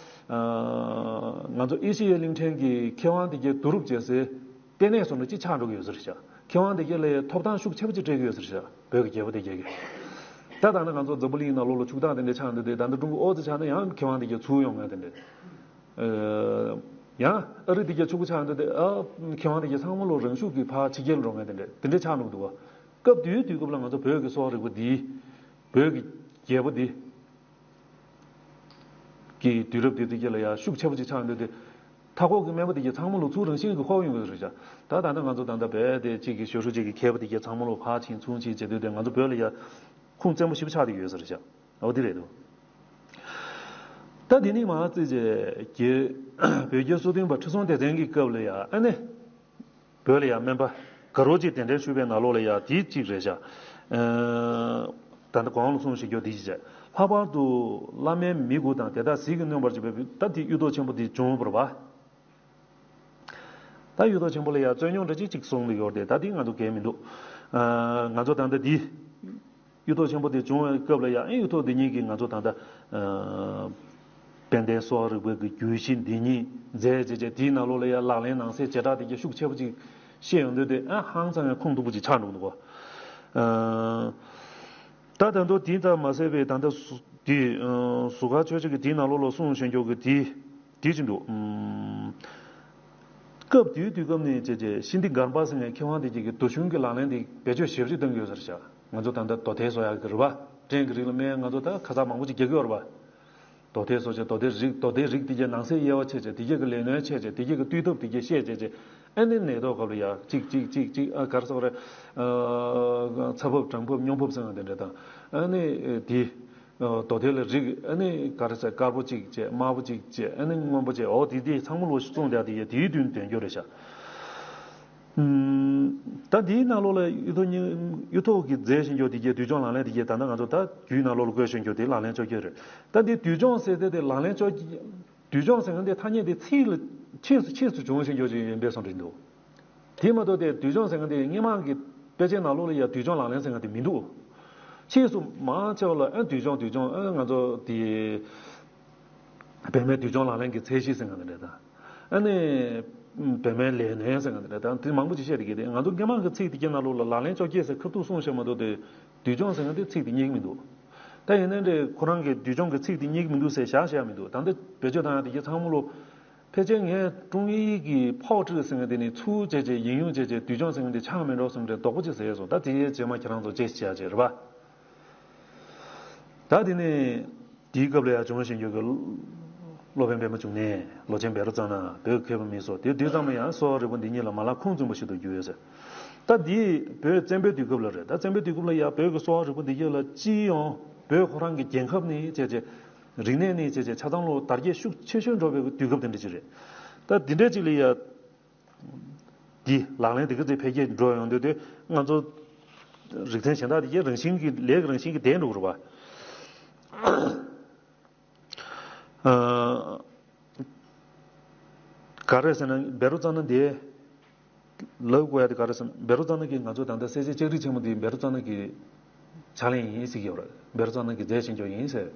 ཨ་ང་ཚོ་ཨེ་ཤི་ཡའི་གླིང་ཕྲན་གྱི་མཁས་དབང་དེ་གྱད་བསྡུ་རུབ་བྱས་སའི་ལྟེ་གནས་སོགས་འདྲ་ཅིག་ཆགས་འགྲོ་གི་ཡོད་ས་རེད་ཤག་མཁས་དབང་དེ་གྱད་ལ་ཐོབ་ཐང་ཤུགས་ཆེ་པོ་ཅིག་སྤྲད་ཀྱི་ཡོད་ས་རེད་ཤག་བོད་ཀྱི་རྒྱལ་པོ་དེ་གྱད་ཀྱིས། ད་ད་ནི་ང་ཚོ་འཛམ་བུ་གླིང་ནང་ལོགས་ལ་ཕྱུག་བདག་དེ་འདྲ་ཆགས་འདུག་སྟེ། ད་ལྟ་ཀྲུང་གོ་ཨོ་ཙི་ཆགས་ན་ཡང་མཁས་དབང་དེ་གྱད་ཚུར་ཡོང་མཁན་དེ་འདྲ། ཨ། ཡང་ཨ་རི་དེ་གྱད་ཕྱུག་པོ་ཆགས་འདུག་སྟེ། ཨ། མཁས་དབང་དེ་གྱད་ཚང་མ་ལོ་རང་ཤུགས་ཀྱིས་ཕར་ཕྱི་རྒྱལ་འགྲོ་མཁན་དེ་འདྲ་དེ་འདྲ་ཆགས་འགྲོ་གི་འདུག་བ། སྐབས་དེའི་དུས་སྐབས་ལ་ང་ཚོ་བོད་ཀྱི་གསོ་བ་རིག་པ་འདི། བོད་ཀྱི་རྒྱལ་པོ་འདི། གི་དུས་རབས་དེ་དུས་ཀྱི་ལ་ཡ་ཤུགས་ཆེ་པོ་ཅིག་ཆགས་འདུག་སྟེ། མཐའ་འཁོར་གྱི་སྨན་པ་དེ་གྱད་ཚང་མ་ལོ་ཚུར་རང་བཞིན་གྱིས་ཧོབ་ཡོང་གི་རེད་ཤག་ད་ད་ལྟ་ང་ཚོ་ད་ལྟ་བོད་དེ་གཅིག་གི་ཞོ་ཧྲུའུ་ཅིག་གི་མཁས་པ་དེ་གྱད་ཚང་མ་ལོ་ཕར་ཕྱིན་ཚུར་ཕྱིན་བྱེད་དུས་དེ་ང་ཚོ་བོད་ལ་ཡ་ཁུངས་བཙན་པོ་ཞེ་པོ་ཆགས་བསྡད་ཀྱི་ཡོད་ས་རེད་ཤག་འོ་དེ་རེད་འདུག་ད་དེ་ནས་མར་བརྩིས་བྱས་རྒྱལ་བོད་རྒྱལ་སོ་བདུན་པ་ཁྲི་སྲོང་ལྡེ་བཙན་གྱི་སྐབས་ལ་ཡ་ཨ་ནི། བོད་ལ་ཡང་སྨན་པ་དགའ་རོགས་ཅིག་གདན་འདྲེན་ཞུས་པའི་ནང་ལོགས་ལ་ཡང་དེ་གཅིག་རེད་ཤག་ཨ། ད་ལྟ་གོང་ལ་གསུངས་བཞིན་རྒྱུ་དེ་གཅིག་བྱས། ལྷག་པར་དུ་བླ་མའི་མི་དགུ་དང་དེ་དག་ཟིལ་གྱིས་གནོན་པར་བྱེད་པའི་ད་དེ་གཡུ་ཐོག་ཆེན་པོ་དེ་བྱུང་བ་རེད་པ། ད་གཡུ་ཐོག་ཆེན་པོ་ལ་ཡང་རྩོད་རྙོག་འདྲ་ཅིག་ཅིག་གསུངས་ཡོད་རེད། ད་དེ་ང་ཚོ་གལ་མི་འདུག་ཨ། ང་ཚོ་ད་ལྟ་དེ། གཡུ་ཐོག་ཆེན་པོ་དེ་བྱུང་བའི་སྐབས་ལ་ཡང་ཨེ་གཡུ་ཐོག་འདི་ཉིད་ཀྱིས་ང་ཚོ་ད་ལྟ་ཨ། དཔལ་ལྡན་གསོ་བ་རིག་པའི་གི་རྒྱུད་བཞི་འདི་ཉིད་མཛད་བྱས་བྱས་དེའི་ནང་ལོགས་ལ་ཡང་ལག་ལེན་གནང་སའི་བྱེ་བྲག་དེ་གྱད་ཤུགས་ཆེ་པོ་ཅིག་ཤེས་ཡོང་དུས་དེ་ཨ་ཧང་སང་ཡང་ཁུངས་གཏུག་པོ་ཅིག་ཆགས་འགྲོ་འདུག་གོ་ཨ། ད་ད་དུང་དེ་ལྟར་མ་ཟད་པའི་ད་ལྟ་སུ་དེ་ཨ། ཟུར་མཁར་ཆོས་རྗེ་གིས་དེའི་ནང་ལོགས་ལ་གསུངས་བཞིན་རྒྱུ་གི་དེ་དེ་ཅི་འདུག་ཨ། སྐབས་དེའི་དུས་སྐབས་ནས་བྱས་བྱས་ཤིན་ཏི་གར་པ་ཟེར་མཁན་མཁས་དབང་དེ་གྱད་ཀྱིས་རྡོ་ཤུན་གྱི་ལག་ལེན་དེ་བེད་སྤྱོད་ཞེ་པོ་ཅིག་གཏང་གི་ཡོད་ས་རེད་ཤག་ང་ཚོ་ད་ལྟ་རྡོ་ཐལ་བཟོ་ཡག་གི་རེད་པ། སྤྲིན་གྱི་རིགས་ལ་སྨན་ང་ཚོ་ད་ཁ་ཚ་མང་པོ་ཅིག་རྒྱག་གི་ཡོད་རེད་པ། རྡོ་ཐལ་བཟོ་བྱས་རྡོ་ཐལ་རིགས་རྡོ་ཐལ་རིགས་དེ་གྱད་ནང་གསེས་དབྱེ་བ་ཕྱེ་བྱས་དེ་གྱད་ཀྱི་ལས་སྣོན་ཕྱེ་བྱས་དེ་གྱད་ཀྱི་བཏུས་ཐབས་དེ་གྱད་བཤད་བྱས་བྱས་ཨ་ནི་ནད་ཐོག་སྐབས་ལ་ཡ་གཅིག་གཅིག་གཅིག་གཅིག་ཨ་ག་རེ་ཟེར་དགོས་རེད། ཨ། ཚ་བབས་གྲང་བབས་སྙོམས་བབས་ཟེར་ཡག་དེ་འདྲ་དང་ཨ་ནི་དེ། རྡོ་ཐལ་ལ་རིགས་ཨ་ནི་ག་རེ་ཟེར། དཀར་པོ་གཅིག་བྱས་དམར་པོ་གཅིག་བྱས་ཨ་ནི་སྔོན་པོ་བྱས་འོ་དེ་དེ་ཚང་མ་ལོ་གསུངས་བསྡད་དེ་ཡ་དེའི་དོན་དོན་རྒྱུ་རེད་ཤག་ཨུམ། ད་འདིའི་ནང་ལོགས་ལ་གཡུ་ཐོག་གཉིས་གཡུ་ཐོག་གིས་མཛད་བཞིན་རྒྱུ་དེ་གྱད་དུས་སྦྱོང་ལག་ལེན་དེ་གྱད་ད་ལྟ་ང་ཚོ་ད་རྒྱུད་ནང་ལོགས་ལ་བཀོད་བཞིན་རྒྱུ་དེ་ལག་ལེན་བཅོ་བརྒྱད་རེད། ད་འདི་དུས་སྦྱོང་ཟེར་དེ་དེ་ལག་ལེན་བཅོ་བརྒྱད། དུས་སྦྱོང་ཟེར་མཁན་དེ་ཐ་སྙད་དེ་ཚིག་ལ་ཕྱིས་སུ་ཕྱིས་སུ་བྱུང་བཞིན་རྒྱུ་ཅིག་ཡིན་པའི་བཟོ་འདྲ་འདུག་དེ་མ་གཏོགས་དེ་དུས་སྦྱོང་ཟེར་མཁན་དེ་སྔོན་མ་གི་དཔེ་ཆའི་ནང་ལོགས་ལ་ཡ་དུས་སྦྱོང་ལག་ལེན་ཟེར་མཁན་དེ་མི་འདུག་ཕྱིས་སུ་མང་ཆེ་བ་ལ་ཨ་དུས་སྦྱོང་དུས་སྦྱོང་ཨ་ང་ཚོ་དེ་བོད་སྨན་དུས་སྦྱོང་ལག་ལེན་གྱི་ཚད་གཞི་ཟེར་མཁན་དེ་འདྲ་དང་ཨ་ནི་བོད་སྨན་ལས་སྣོན་ཟེར་མཁན་དེ་འདྲ་དང་དེ་མང་པོ་ཅིག་བཤད་བསྡད་ཀྱི་རེད། ང་ཚོ་སྔོན་མ་གི་ཚིག་དེ་གྱད་ནང་ལོགས་ལ་ལག་ལེན་བཅོ་བརྒྱད་ཟེར་ཁ་ཐུག་གསུངས་བཞག་མ་གཏོགས་དེ་དུས་སྦྱོང་ཟེར་མཁན་དེ་ཚིག་དེ་རྙེད་ཀྱི་མི་འདུག་ད་ཡིན་ནའི་འདྲ་ཁོ་རང་གི་འདུལ་སྦྱོང་གི་ཚིག་དེ་རྙེད་ཀྱི་མི་འདུག་ཟེར་བཞག་བཞག་མི་འདུག་ད་ལྟ་བེད་སྤྱོད་བཏང་ཡག་དེ་གྱད་ཚང་མ་ལོ། ཕལ་ཆེར་ངས་ཀྲུང་དབྱིན་གྱི་ཕའོ་ཀྲི་ཟེར་མཁན་དེ་ནི་ཚུར་བྱས་བྱས་ཡིན་ཡུན་བྱས་བྱས་འདུལ་སྦྱོང་ཟེར་མཁན་དེ་ཆགས་མེད་འགྲོ་བསམ་དྲན་རྡོག་པོ་ཅིག་ཟེར་སོང་། ད་དེ་རྗེས་མ་ཁྱེད་རང་ཚོ་བྱས་བྱས་བྱས་རེད་པ། ད་དེ་ནས་དེའི་སྐབས་ལ་ཡང་བྱུང་བཞིན་རྒྱུ་གི་སློབ་དཔོན་པདྨ་འབྱུང་གནས། ལོ་ཆེན་བཻ་རོ་ཙ་ན། བོད་མཁས་པ་མི་སོགས་དེ་དུས་ཙམ་ལ་ཡང་གསོ་བ་རིག་པ་འདི་ཉིད་ལ་མ་ལག་ཁུངས་བཙུན་པ་ཞིག་ཏུ་གྱུར་ཡོད་ཟེར། ད་འདི་བོད་བཙན་པོའི་དུས་སྐབས་ལ་རེད། ད་བཙན་པོའི་དུས་སྐབས་ལ་ཡང་བོད་ཀྱི་གསོ་བ་རིག་པ་འདི་གྱད་ལ་སྤྱི་ཡོངས་བོད་ཁོ་རང་གི་རྒྱལ་ཁབ་ནས་བྱས་བྱས། རིག་གནས་ནས་བྱས་བྱས་ཆ་ཚང་ལོ་དར་རྒྱས་ཤུགས་ཆེ་ཤོས་འགྲོ་བའི་དུས་སྐབས་དེ་འདྲ་ཅིག་རེད། ད་འདི་འདྲ་ཅིག་ལ་ཡ། འདི་ལག་ལེན་དེ་ག་ཚོད་འཕེལ་རྒྱས་འགྲོ་ཡོང་དུས་དེ་ང་ཚོ་རིག་ཚན་གཞན་དག་དེ་གའི་རང་བཞིན་གྱི་ལས་ཀྱི་རང་བཞིན་གྱི་ལྡན་འགྲོ་གི་རེད་པ། ཨ། ག་རེ་ཟེར་ན་བཻ་རོ་ཙ་ན་འདི། ལབ་དགོས་ཡ་དེ་ག་རེ་ཟེར་ན་བཻ་རོ་ཙ་ན་གིས་ང་ཚོ་ད་ལྟ་སེར་བྱེས་ལྕགས་རིགས་ཆེན་མོ་འདི་བཻ་རོ་ཙ་ན་གི་ཕྱག་ལེན་ཡིན་ཟེར་གྱི་ཡོད་རེད། བཻ་རོ་ཙ་ན་གིས་མཛད་བཞིན་ཡོད་ཡིན་ཟེར།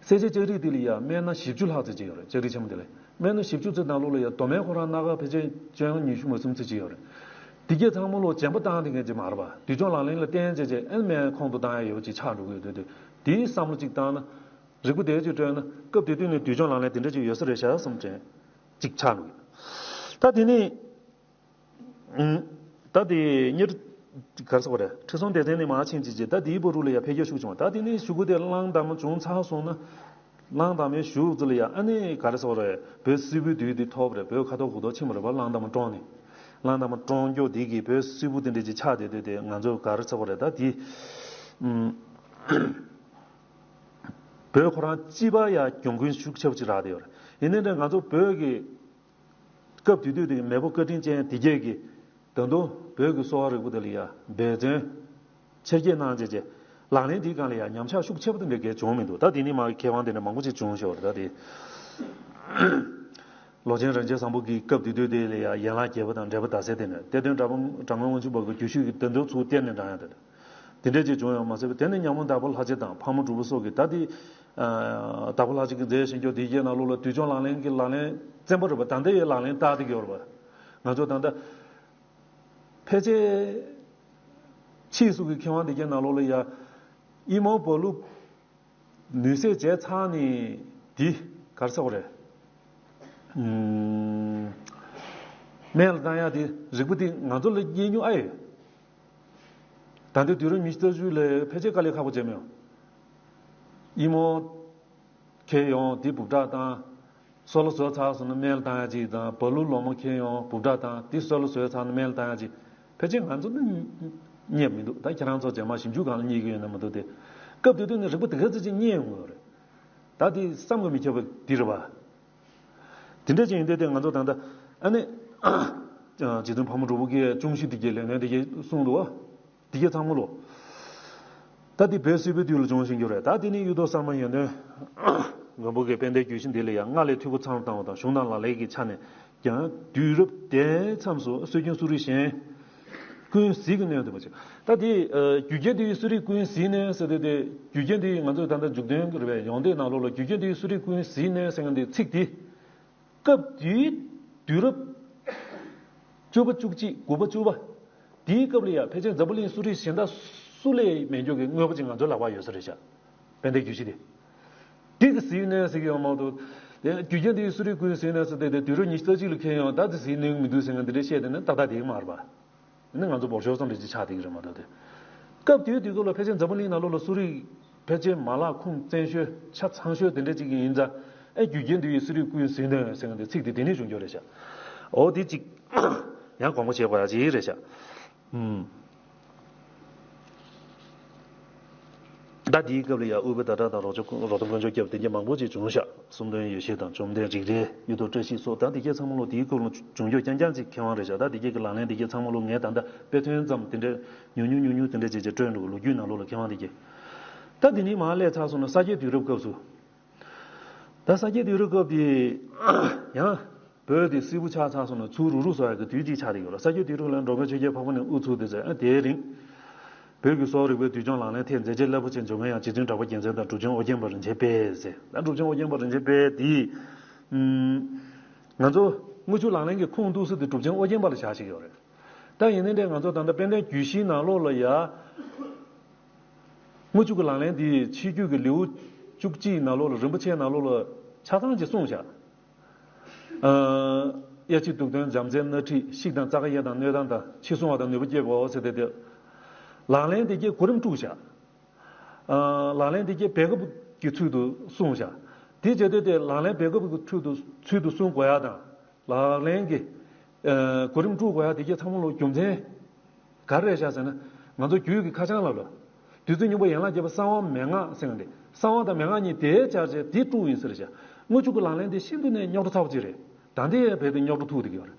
སེར་བྱེས་ལྕགས་རིགས་འདི་ལ་ཡ་སྨན་སྣ་བཞི་བཅུ་ལྷག་ཙམ་ཅིག་ཡོད་རེད། ལྕགས་རིགས་ཆེན་མོ་འདི་ལ་སྨན་སྣ་བཞི་བཅུ་ཙམ་ནང་ལོགས་ལ་ཡ་མདོ་སྨན་ཁོ་རང་སྣ་ཁ་ཕལ་ཆེར་བཅོ་ལྔ་ཉི་ཤུ་མ་ཟིན་ཙམ་ཅིག་ཡོད་རེད། དེ་གྱད་ཚང་མ་ལོ་སྦྱངས་པ་བཏང་བསྡད་མཁན་ཅིག་མ་རེད་པ། འདུལ་སྦྱོང་ལག་ལེན་ལ་བརྟེན་བྱས་བྱས་ཨེ་སྨན་ཁོང་དུ་བཏང་ཡ་ཡོད་པ་ཅིག་ཆགས་འགྲོ་གི་ཡོད་དུས་དེ། དེའི་བསམ་བློ་ཅིག་བཏང་ན། རིག་པ་དེ་ཅིག་སྤྲོད་ན་སྐབས་དེ་དུས་ནས་འདུལ་སྦྱོང་ལག་ལེན་དེ་འདྲ་ཅིག་ཡོད་ས་རེད་ཤག་བསམ་དྲན་ཅིག་ཆགས་འགྲོ་གི། ད་དེ་ནས། ཨུམ། ད་དེ་གཉེར། ག་རེ་ཟེར་དགོས་རེད། ཁྲི་སྲོང་ལྡེ་བཙན་ནས་མར་ཕྱིན་ཅིག་བྱས། ད་དེའི་བར་དུ་ལ་ཡ་འཕེལ་རྒྱས་ཤུགས་བྱུང་བ། ད་དེ་ནས་གཞུག་གུ་དེ་གླང་དར་མ་བྱུང་ཚར་སོང་ན། གླང་དར་མའི་གཞུག་ཚོ་ལ་ཡ་ཨ་ནི་ག་རེ་ཟེར་དགོས་རེད། བོད་སིལ་བུའི་དུས་དེ་ཐོབ་རེད། བོད་ཁ་ཐོར་གུག་ཐོར་ཕྱིན་པ་རེད་པ། གླང་དར་མ་བཀྲོངས་ནས། གླང་དར་མ་བཀྲོངས་རྒྱུ་དེ་གིས་བོད་སིལ་བུ་དེ་འདྲ་ཅིག་ཆགས་བསྡད་དུས་དེ་ང་ཚོ་ག་རེ་ཟེར་དགོས་རེད། ད་དེ། ཨུམ། བོད་ཁོ་རང་སྤྱི་པ་ཡ་གྱོང་གུན་ཤུགས་ཆེ་པོ་ཅིག་རག་བསྡད་ཡོད་རེད། ཡིན་ནའི་འདྲ་ང་ཚོ་བོད་ཀྱི་སྐབས་དེ་དུས་དེ་མེས་པོ་བཀའ་དྲིན་ཅན་དེ་གྱད་ཀྱིས་ད་དུང་བོད་ཀྱི་གསོ་བ་རིག་པ་དེ་ལ་ཡ་འབད་བརྩོན་ཆེར་སྐྱེད་གནང་བྱས་བྱས། ལག་ལེན་དེའི་སྒང་ལ་ཡ་ཉམས་ཆག་ཤུགས་ཆེ་པོ་དེ་འདྲ་གྱད་བྱུང་མི་འདུག་ད་དེ་ནི་མ་མཁས་དབང་དེ་འདྲ་མང་པོ་ཅིག་བྱུང་ཤག་རེད། ད་དེ། ལོ་ཆེན་རིན་ཆེན་བཟང་པོ་གི་སྐབས་དེ་དུས་དེ་ལ་ཡ་ཡན་ལག་བརྒྱད་པ་དང་འབྲེལ་བ་ཟླ་ཟེར་དེ་ནས་གཏེར་སྟོན་གྲྭ་པ་གྲྭ་སྔོན་དབང་ཕྱུག་པ་གི་རྒྱུད་ཤུལ་གྱི་དེ་ཚོ་ཚུར་གཏེར་ནས་འདྲ་ཡ་དེ་འདྲ། དེ་འདྲས་ཅིག་བྱུང་ཡང་མ་ཟད་པ། དེ་ནས་ཉ་མོ་དྭགས་པོ་ལྷ་རྗེ་དང་ཕག་མོ་གྲུ་པ་སོགས་ཀྱིས་ད་དེ། ཨ། དྭགས་པོ་ལྷ་རྗེ་གིས་མཛད་བཞིན་རྒྱུ་དེ་གྱད་ནང་ལོགས་ལ་འདུལ་སྦྱོང་ལག་ལེན་གྱི་ལག་ལེན་བཙན་པོ་རེད་པ། ད་ལྟ་ཡི་ལག་ལེན་ལྟ་བསྡད་ཀྱི་ཡོད་རེད་པ། ང་ཚོ་ད་ལྟ་ཕལ་ཆེར་ཕྱིས་སུ་གི་མཁས་དབང་དེ་གྱད་ནང་ལོགས་ལ་ཡ་ཨི་མོ་བ་ལུ་ནུས་གསེས་བྱས་ཚར་ནས་དེ་ག་རེ་ཟེར་དགོས་རེད། ཨུམ། སྨན་ལ་བཏང་ཡག་དེ་རིག་པ་དེ་ང་ཚོ་ལ་རྙེད་མྱོང་ཨ་ཡོད། ད་ལྟའི་དུས་རབས་ཉི་ཤུ་རྩ་གཅིག་ལ་ཕལ་ཆེར་དཀའ་ལས་ཁག་པོ་བྱས་མེད། ཨི་མོ་ཁྱེར་ཡོང་དེ་སྦུབ་ཁྲག་བཏང་། སོ་ལོ་བཟོས་ཚར་སོང་ན་སྨན་ལ་བཏང་ཡག་ཅིག་དང་། བ་ལུ་ལོ་མ་ཁྱེར་ཡོང་སྦུབ་ཁྲག་བཏང་། དེ་སོ་ལོ་བཟོས་ཚར་ན་སྨན་ལ་བཏང་ཡག་ཅིག་ཕལ་ཆེར་ང་ཚོ་ནི་རྙེད་མི་འདུག་ད་ཁྱེད་རང་ཚོ་རྗེས་མ་ཞིབ་འཇུག་སྒང་ལ་རྙེད་ཀྱི་ཡོད་ན་མ་གཏོགས་དེ། སྐབས་དེ་དུས་ནི་རིག་པ་དེ་ག་ཚོད་ཅིག་རྙེད་ཡོང་གི་ཡོད་རེད། ད་དེ་བསམ་གྱིས་མི་ཁྱབ་པ་འདི་རེད་པ། དེ་འདྲ་ཅིག་ཡིན་དུས་དེ་ང་ཚོ་ད་ལྟ་ཨ་ནི། རྗེ་བཙུན་ཕག་མོ་གྲུ་པ་གིས་གཅུང་ཞི་དེ་གྱད་ལས་སྣོན་དེ་གྱད་གསུངས་འདུག་པ། དེ་གྱད་ཚང་མ་ལོ། ད་དེ་བོད་སིལ་བུའི་དུས་ལ་བྱུང་བཞིན་རྒྱུ་རེད། ད་དེ་ནི་གཡུ་ཐོག་གསར་མ་ཡོན་ཏན་མགོན་པོ་གི་དཔལ་ལྡན་རྒྱུད་བཞི་འདི་ལ་ཡང་སྔགས་ལས་འཐུས་སྒོ་ཚང་བཏང་བ་དང་། གཞུང་དང་ལག་ལེན་གྱི་ཆ་ནས་ཀྱང་དུས་རབས་དེ་མཚམས་སུ་སྲོལ་རྒྱུན་གསོ་རིག་གཞན་ཀུན་གཟིགས་ཀྱི་སྣོད་དུ་བ་ཅིག་ད་དེ་རྒྱུ་རྐྱེན་དུས་ཡི་གསོ་རིག་ཀུན་གཟིགས་སྣོད་ཟེར་དེ། དེ་རྒྱུ་རྐྱེན་དུས་ཡི་ང་ཚོས་ད་ལྟ་མཇུག་དོན་གྱི་རེད་པས། ཡོན་ཏན་ནང་ལོགས་ལ་རྒྱུ་རྐྱེན་དུས་ཡི་གསོ་རིག་ཀུན་གཟིགས་སྣོད་ཟེར་མཁན་དེ་ཚིག་དེ། སྐབས་དེའི་དུས་རབས་བཅུ་པ་བཅུ་གཅིག་དགུ་པ་བཅུ་པ། དེའི་སྐབས་ལ་ཡང་ཕལ་ཆེར་འཛམ་བུ་གླིང་གསོ་རིག་གཞན་དག་སུ་ལས་མེད་རྒྱུ་གི་དངོས་པོ་ཅིག་ང་ཚོའི་ལག་པར་ཡོད་ས་རེད་ཤག་དཔལ་ལྡན་རྒྱུད་བཞི་དེ། དེ་གི་གཟིགས་སྣོད་ཟེར་གྱི་ཡོད་མ་གཏོགས། དེ་རྒྱུ་རྐྱེན་དེའི་གསོ་རིག་ཀུན་གཟིགས་སྣོད་ཟེར་དེ། དེ་དུས་རབས་ཉི་ཤུ་རྩ་གཅིག་ལ་ཁེལ་ཡོང་ད་དེ་གཟིགས་སྣོད་མི་འདུག་ཟེར་མཁན་དེ་འདྲ་བཤད་དེ་ནི་ཏག་ཏག་དེ་གི་མ་རེད་པ། ནི་ང་ཚོ་འབོར་ཤོག་ཙམ་རེ་ཅིག་ཆགས་བསྡད་ཀྱི་རེད་མ་གཏོགས་དེ། སྐབས་དེའི་དུས་སྐབས་ལ་ཕལ་ཆེར་འཛམ་བུ་གླིང་ནང་ལོགས་ལ་གསོ་རིག་ཕལ་ཆེར་མ་ལག་ཁུངས་བཙན་ཤོས་ཆ་ཚང་ཤོས་དེ་འདྲ་ཅིག་ཡིན་ཙང་། ཨེ་རྒྱུ་རྐྱེན་དུས་ཡི་གསོ་རིག་ཀུན་གཟིགས་སྣོད་ཟེར་མཁན་དེ་ཚིག་དེ་དེ་ནས་བྱུང་རྒྱུ་རེད་ཤག་འོ་དེ་ཅིག་ཡང་དགོངས་པ་བཞེས་དགོས་ཡག་ཅིག་རེད་ཤག་ཨུམ། ད་དེའི་སྐབས་ལ་ཡང་ཨུཏྤལ་ཟླ་གྲགས་དང་རོ་ཅོ་རོ་ཏོ་དཀོན་མཆོག་སྐྱབས་དེ་གྱད་མང་པོ་ཅིག་བྱུང་ཤག་གསུམ་སྟོན་ཡེ་ཤེས་དང་བཅོམ་ལྡན་རིག་རལ། གཡུ་ཐོག་བཀྲ་ཤིས་སོགས། ད་དེ་གྱད་ཚང་མ་ལོ་དེའི་སྐོར་ལ་བྱུང་རྒྱུ་རྐྱང་རྐྱང་ཅིག་མཁས་དབང་རེད་ཤག་ད་དེ་གྱད་ཀྱི་ལག་ལེན་དེ་གྱད་ཚང་མ་ལོ་ངས་ད་ལྟ་དཔེ་མཚོན་ཙམ་དེ་འདྲ་ཉུང་ཉུང་ཉུང་ཉུང་དེ་འདྲ་ཅིག་ཅིག་སྤྲོད་འགྲོ་གི། ལོ་རྒྱུས་ནང་ལོགས་ལ་མཁས་དབང་དེ་གྱད། ད་དེ་ནས་མར་སླེབས་ཚར་སོང་ན་ས་སྐྱའི་དུས་རབས་སྐབས་སུ། ད་ས་སྐྱའི་དུས་རབས་སྐབས་དེ་ཡང་བོད་དེ་སིལ་བུ་ཆགས་ཚར་སོང་ན་ཚུར་རུག་རུག་བཟོ་ཡག་གི་དུས་གཅིག་ཆགས་བསྡད་ཡོད་རེད། ས་སྐྱའི་དུས་རབས་ལ་འབྲོག་པའི་ཆོས་རྒྱལ་འཕགས་པ་ནས་དབུ་ཚུགས་ཏེ་ཟེར། ཨ་དེའི་རིང་བོད་ཀྱི་གསོ་བ་རིག་པའི་འདུལ་སྦྱོང་ལག་ལེན་ཐད་མཛད་རྗེས་རླབས་པོ་ཆེ་འབྱུང་མཁན་ཡང་རྗེ་བཙུན་གྲགས་པ་རྒྱལ་མཚན་དང་གྲུབ་ཆེན་ཨོ་རྒྱན་པ་རིན་ཆེན་དཔལ་ཟེར། ད་གྲུབ་ཆེན་ཨོ་རྒྱན་པ་རིན་ཆེན་དཔལ་དེས། ཨུམ། ང་ཚོ་དངུལ་ཆུ་ལག་ལེན་གྱི་ཁུངས་གཏུགས་ས་དེ་གྲུབ་ཆེན་ཨོ་རྒྱན་པ་ལ་བཞག་བཞག་ཡོད་རེད། ད་ཡིན་ནའི་འདྲ་ང་ཚོ་ད་ལྟ་དཔལ་ལྡན་རྒྱུད་བཞིའི་ནང་ལོགས་ལ་ཡ། དངུལ་ཆུ་གི་ལག་ལེན་དེ་ཕྱི་རྒྱུད་ཀྱི་ལེའུ་བཅུ་གཅིག་ནང་ལོགས་ལ། རིན་པོ་ཆེའི་ནང་ལོགས་ལ་ཆ་ཚང་ཅིག་གསུངས་བཞག་ཨ། དབྱར་གྱི་དུག་ལྡན་འཇམ་རྩྭའི་སྣ་ཁྲིད། ཤིག་དང་རྩྭ་ཁ་གཡས་དང་སྣོད་དང་དང་། ཕྱི་བསྲུང་བ་དང་ནུས་པ་བསྐྱེད་པའོ་ཟེར་ཏེ། དེ་ལག་ལེན་དེ་གའི་གོ་རིམ་དྲུག་བཞག་ཨ། ལག་ལེན་དེ་གའི་འབད་འགབ་ཀྱི་ཚུལ་དུ་གསུངས་བཞག་དེ་བྱས་དུས་དེ་ལག་ལེན་འབད་འགབ་ཀྱི་ཚུལ་དུ་ཚུལ་དུ་གསུང་དགོས་ཡ་དང་། ལག་ལེན་གྱི་ཨ། གོ་རིམ་དཀྲུག་དགོས་ཡ་དེ་གའི་ཚང་མ་ལ་རྒྱུ་མཚན་ག་རེ་རེད་ཤག་ཟེར་ན། ང་ཚོ་རྒྱུད་ཀྱི་ཁ་བྱང་ལ་ལོ། དུས་ཚོད་སྙོམས་པོ་ཡན་ལག་བརྒྱད་པ་གསང་བ་མན་ངག་ཟེར་བ་འདི། གསང་བ་དང་མན་ངག་གཉིས་དེའི་ཆར་བྱས་དེ་དཀྲུག་ཡིན་ཟེར་ཤག་དངུལ་ཆུ་གི་ལག་ལེན་དེ་ཤིན་ཏུ་ནས་རྙོག་དྲ་ཚ་པོ་ཅིག་རེད། ད་ལྟའི་བར་དུ་རྙོག་དྲ་ཐུག་བསྡད་ཀྱི་ཡོད་རེད།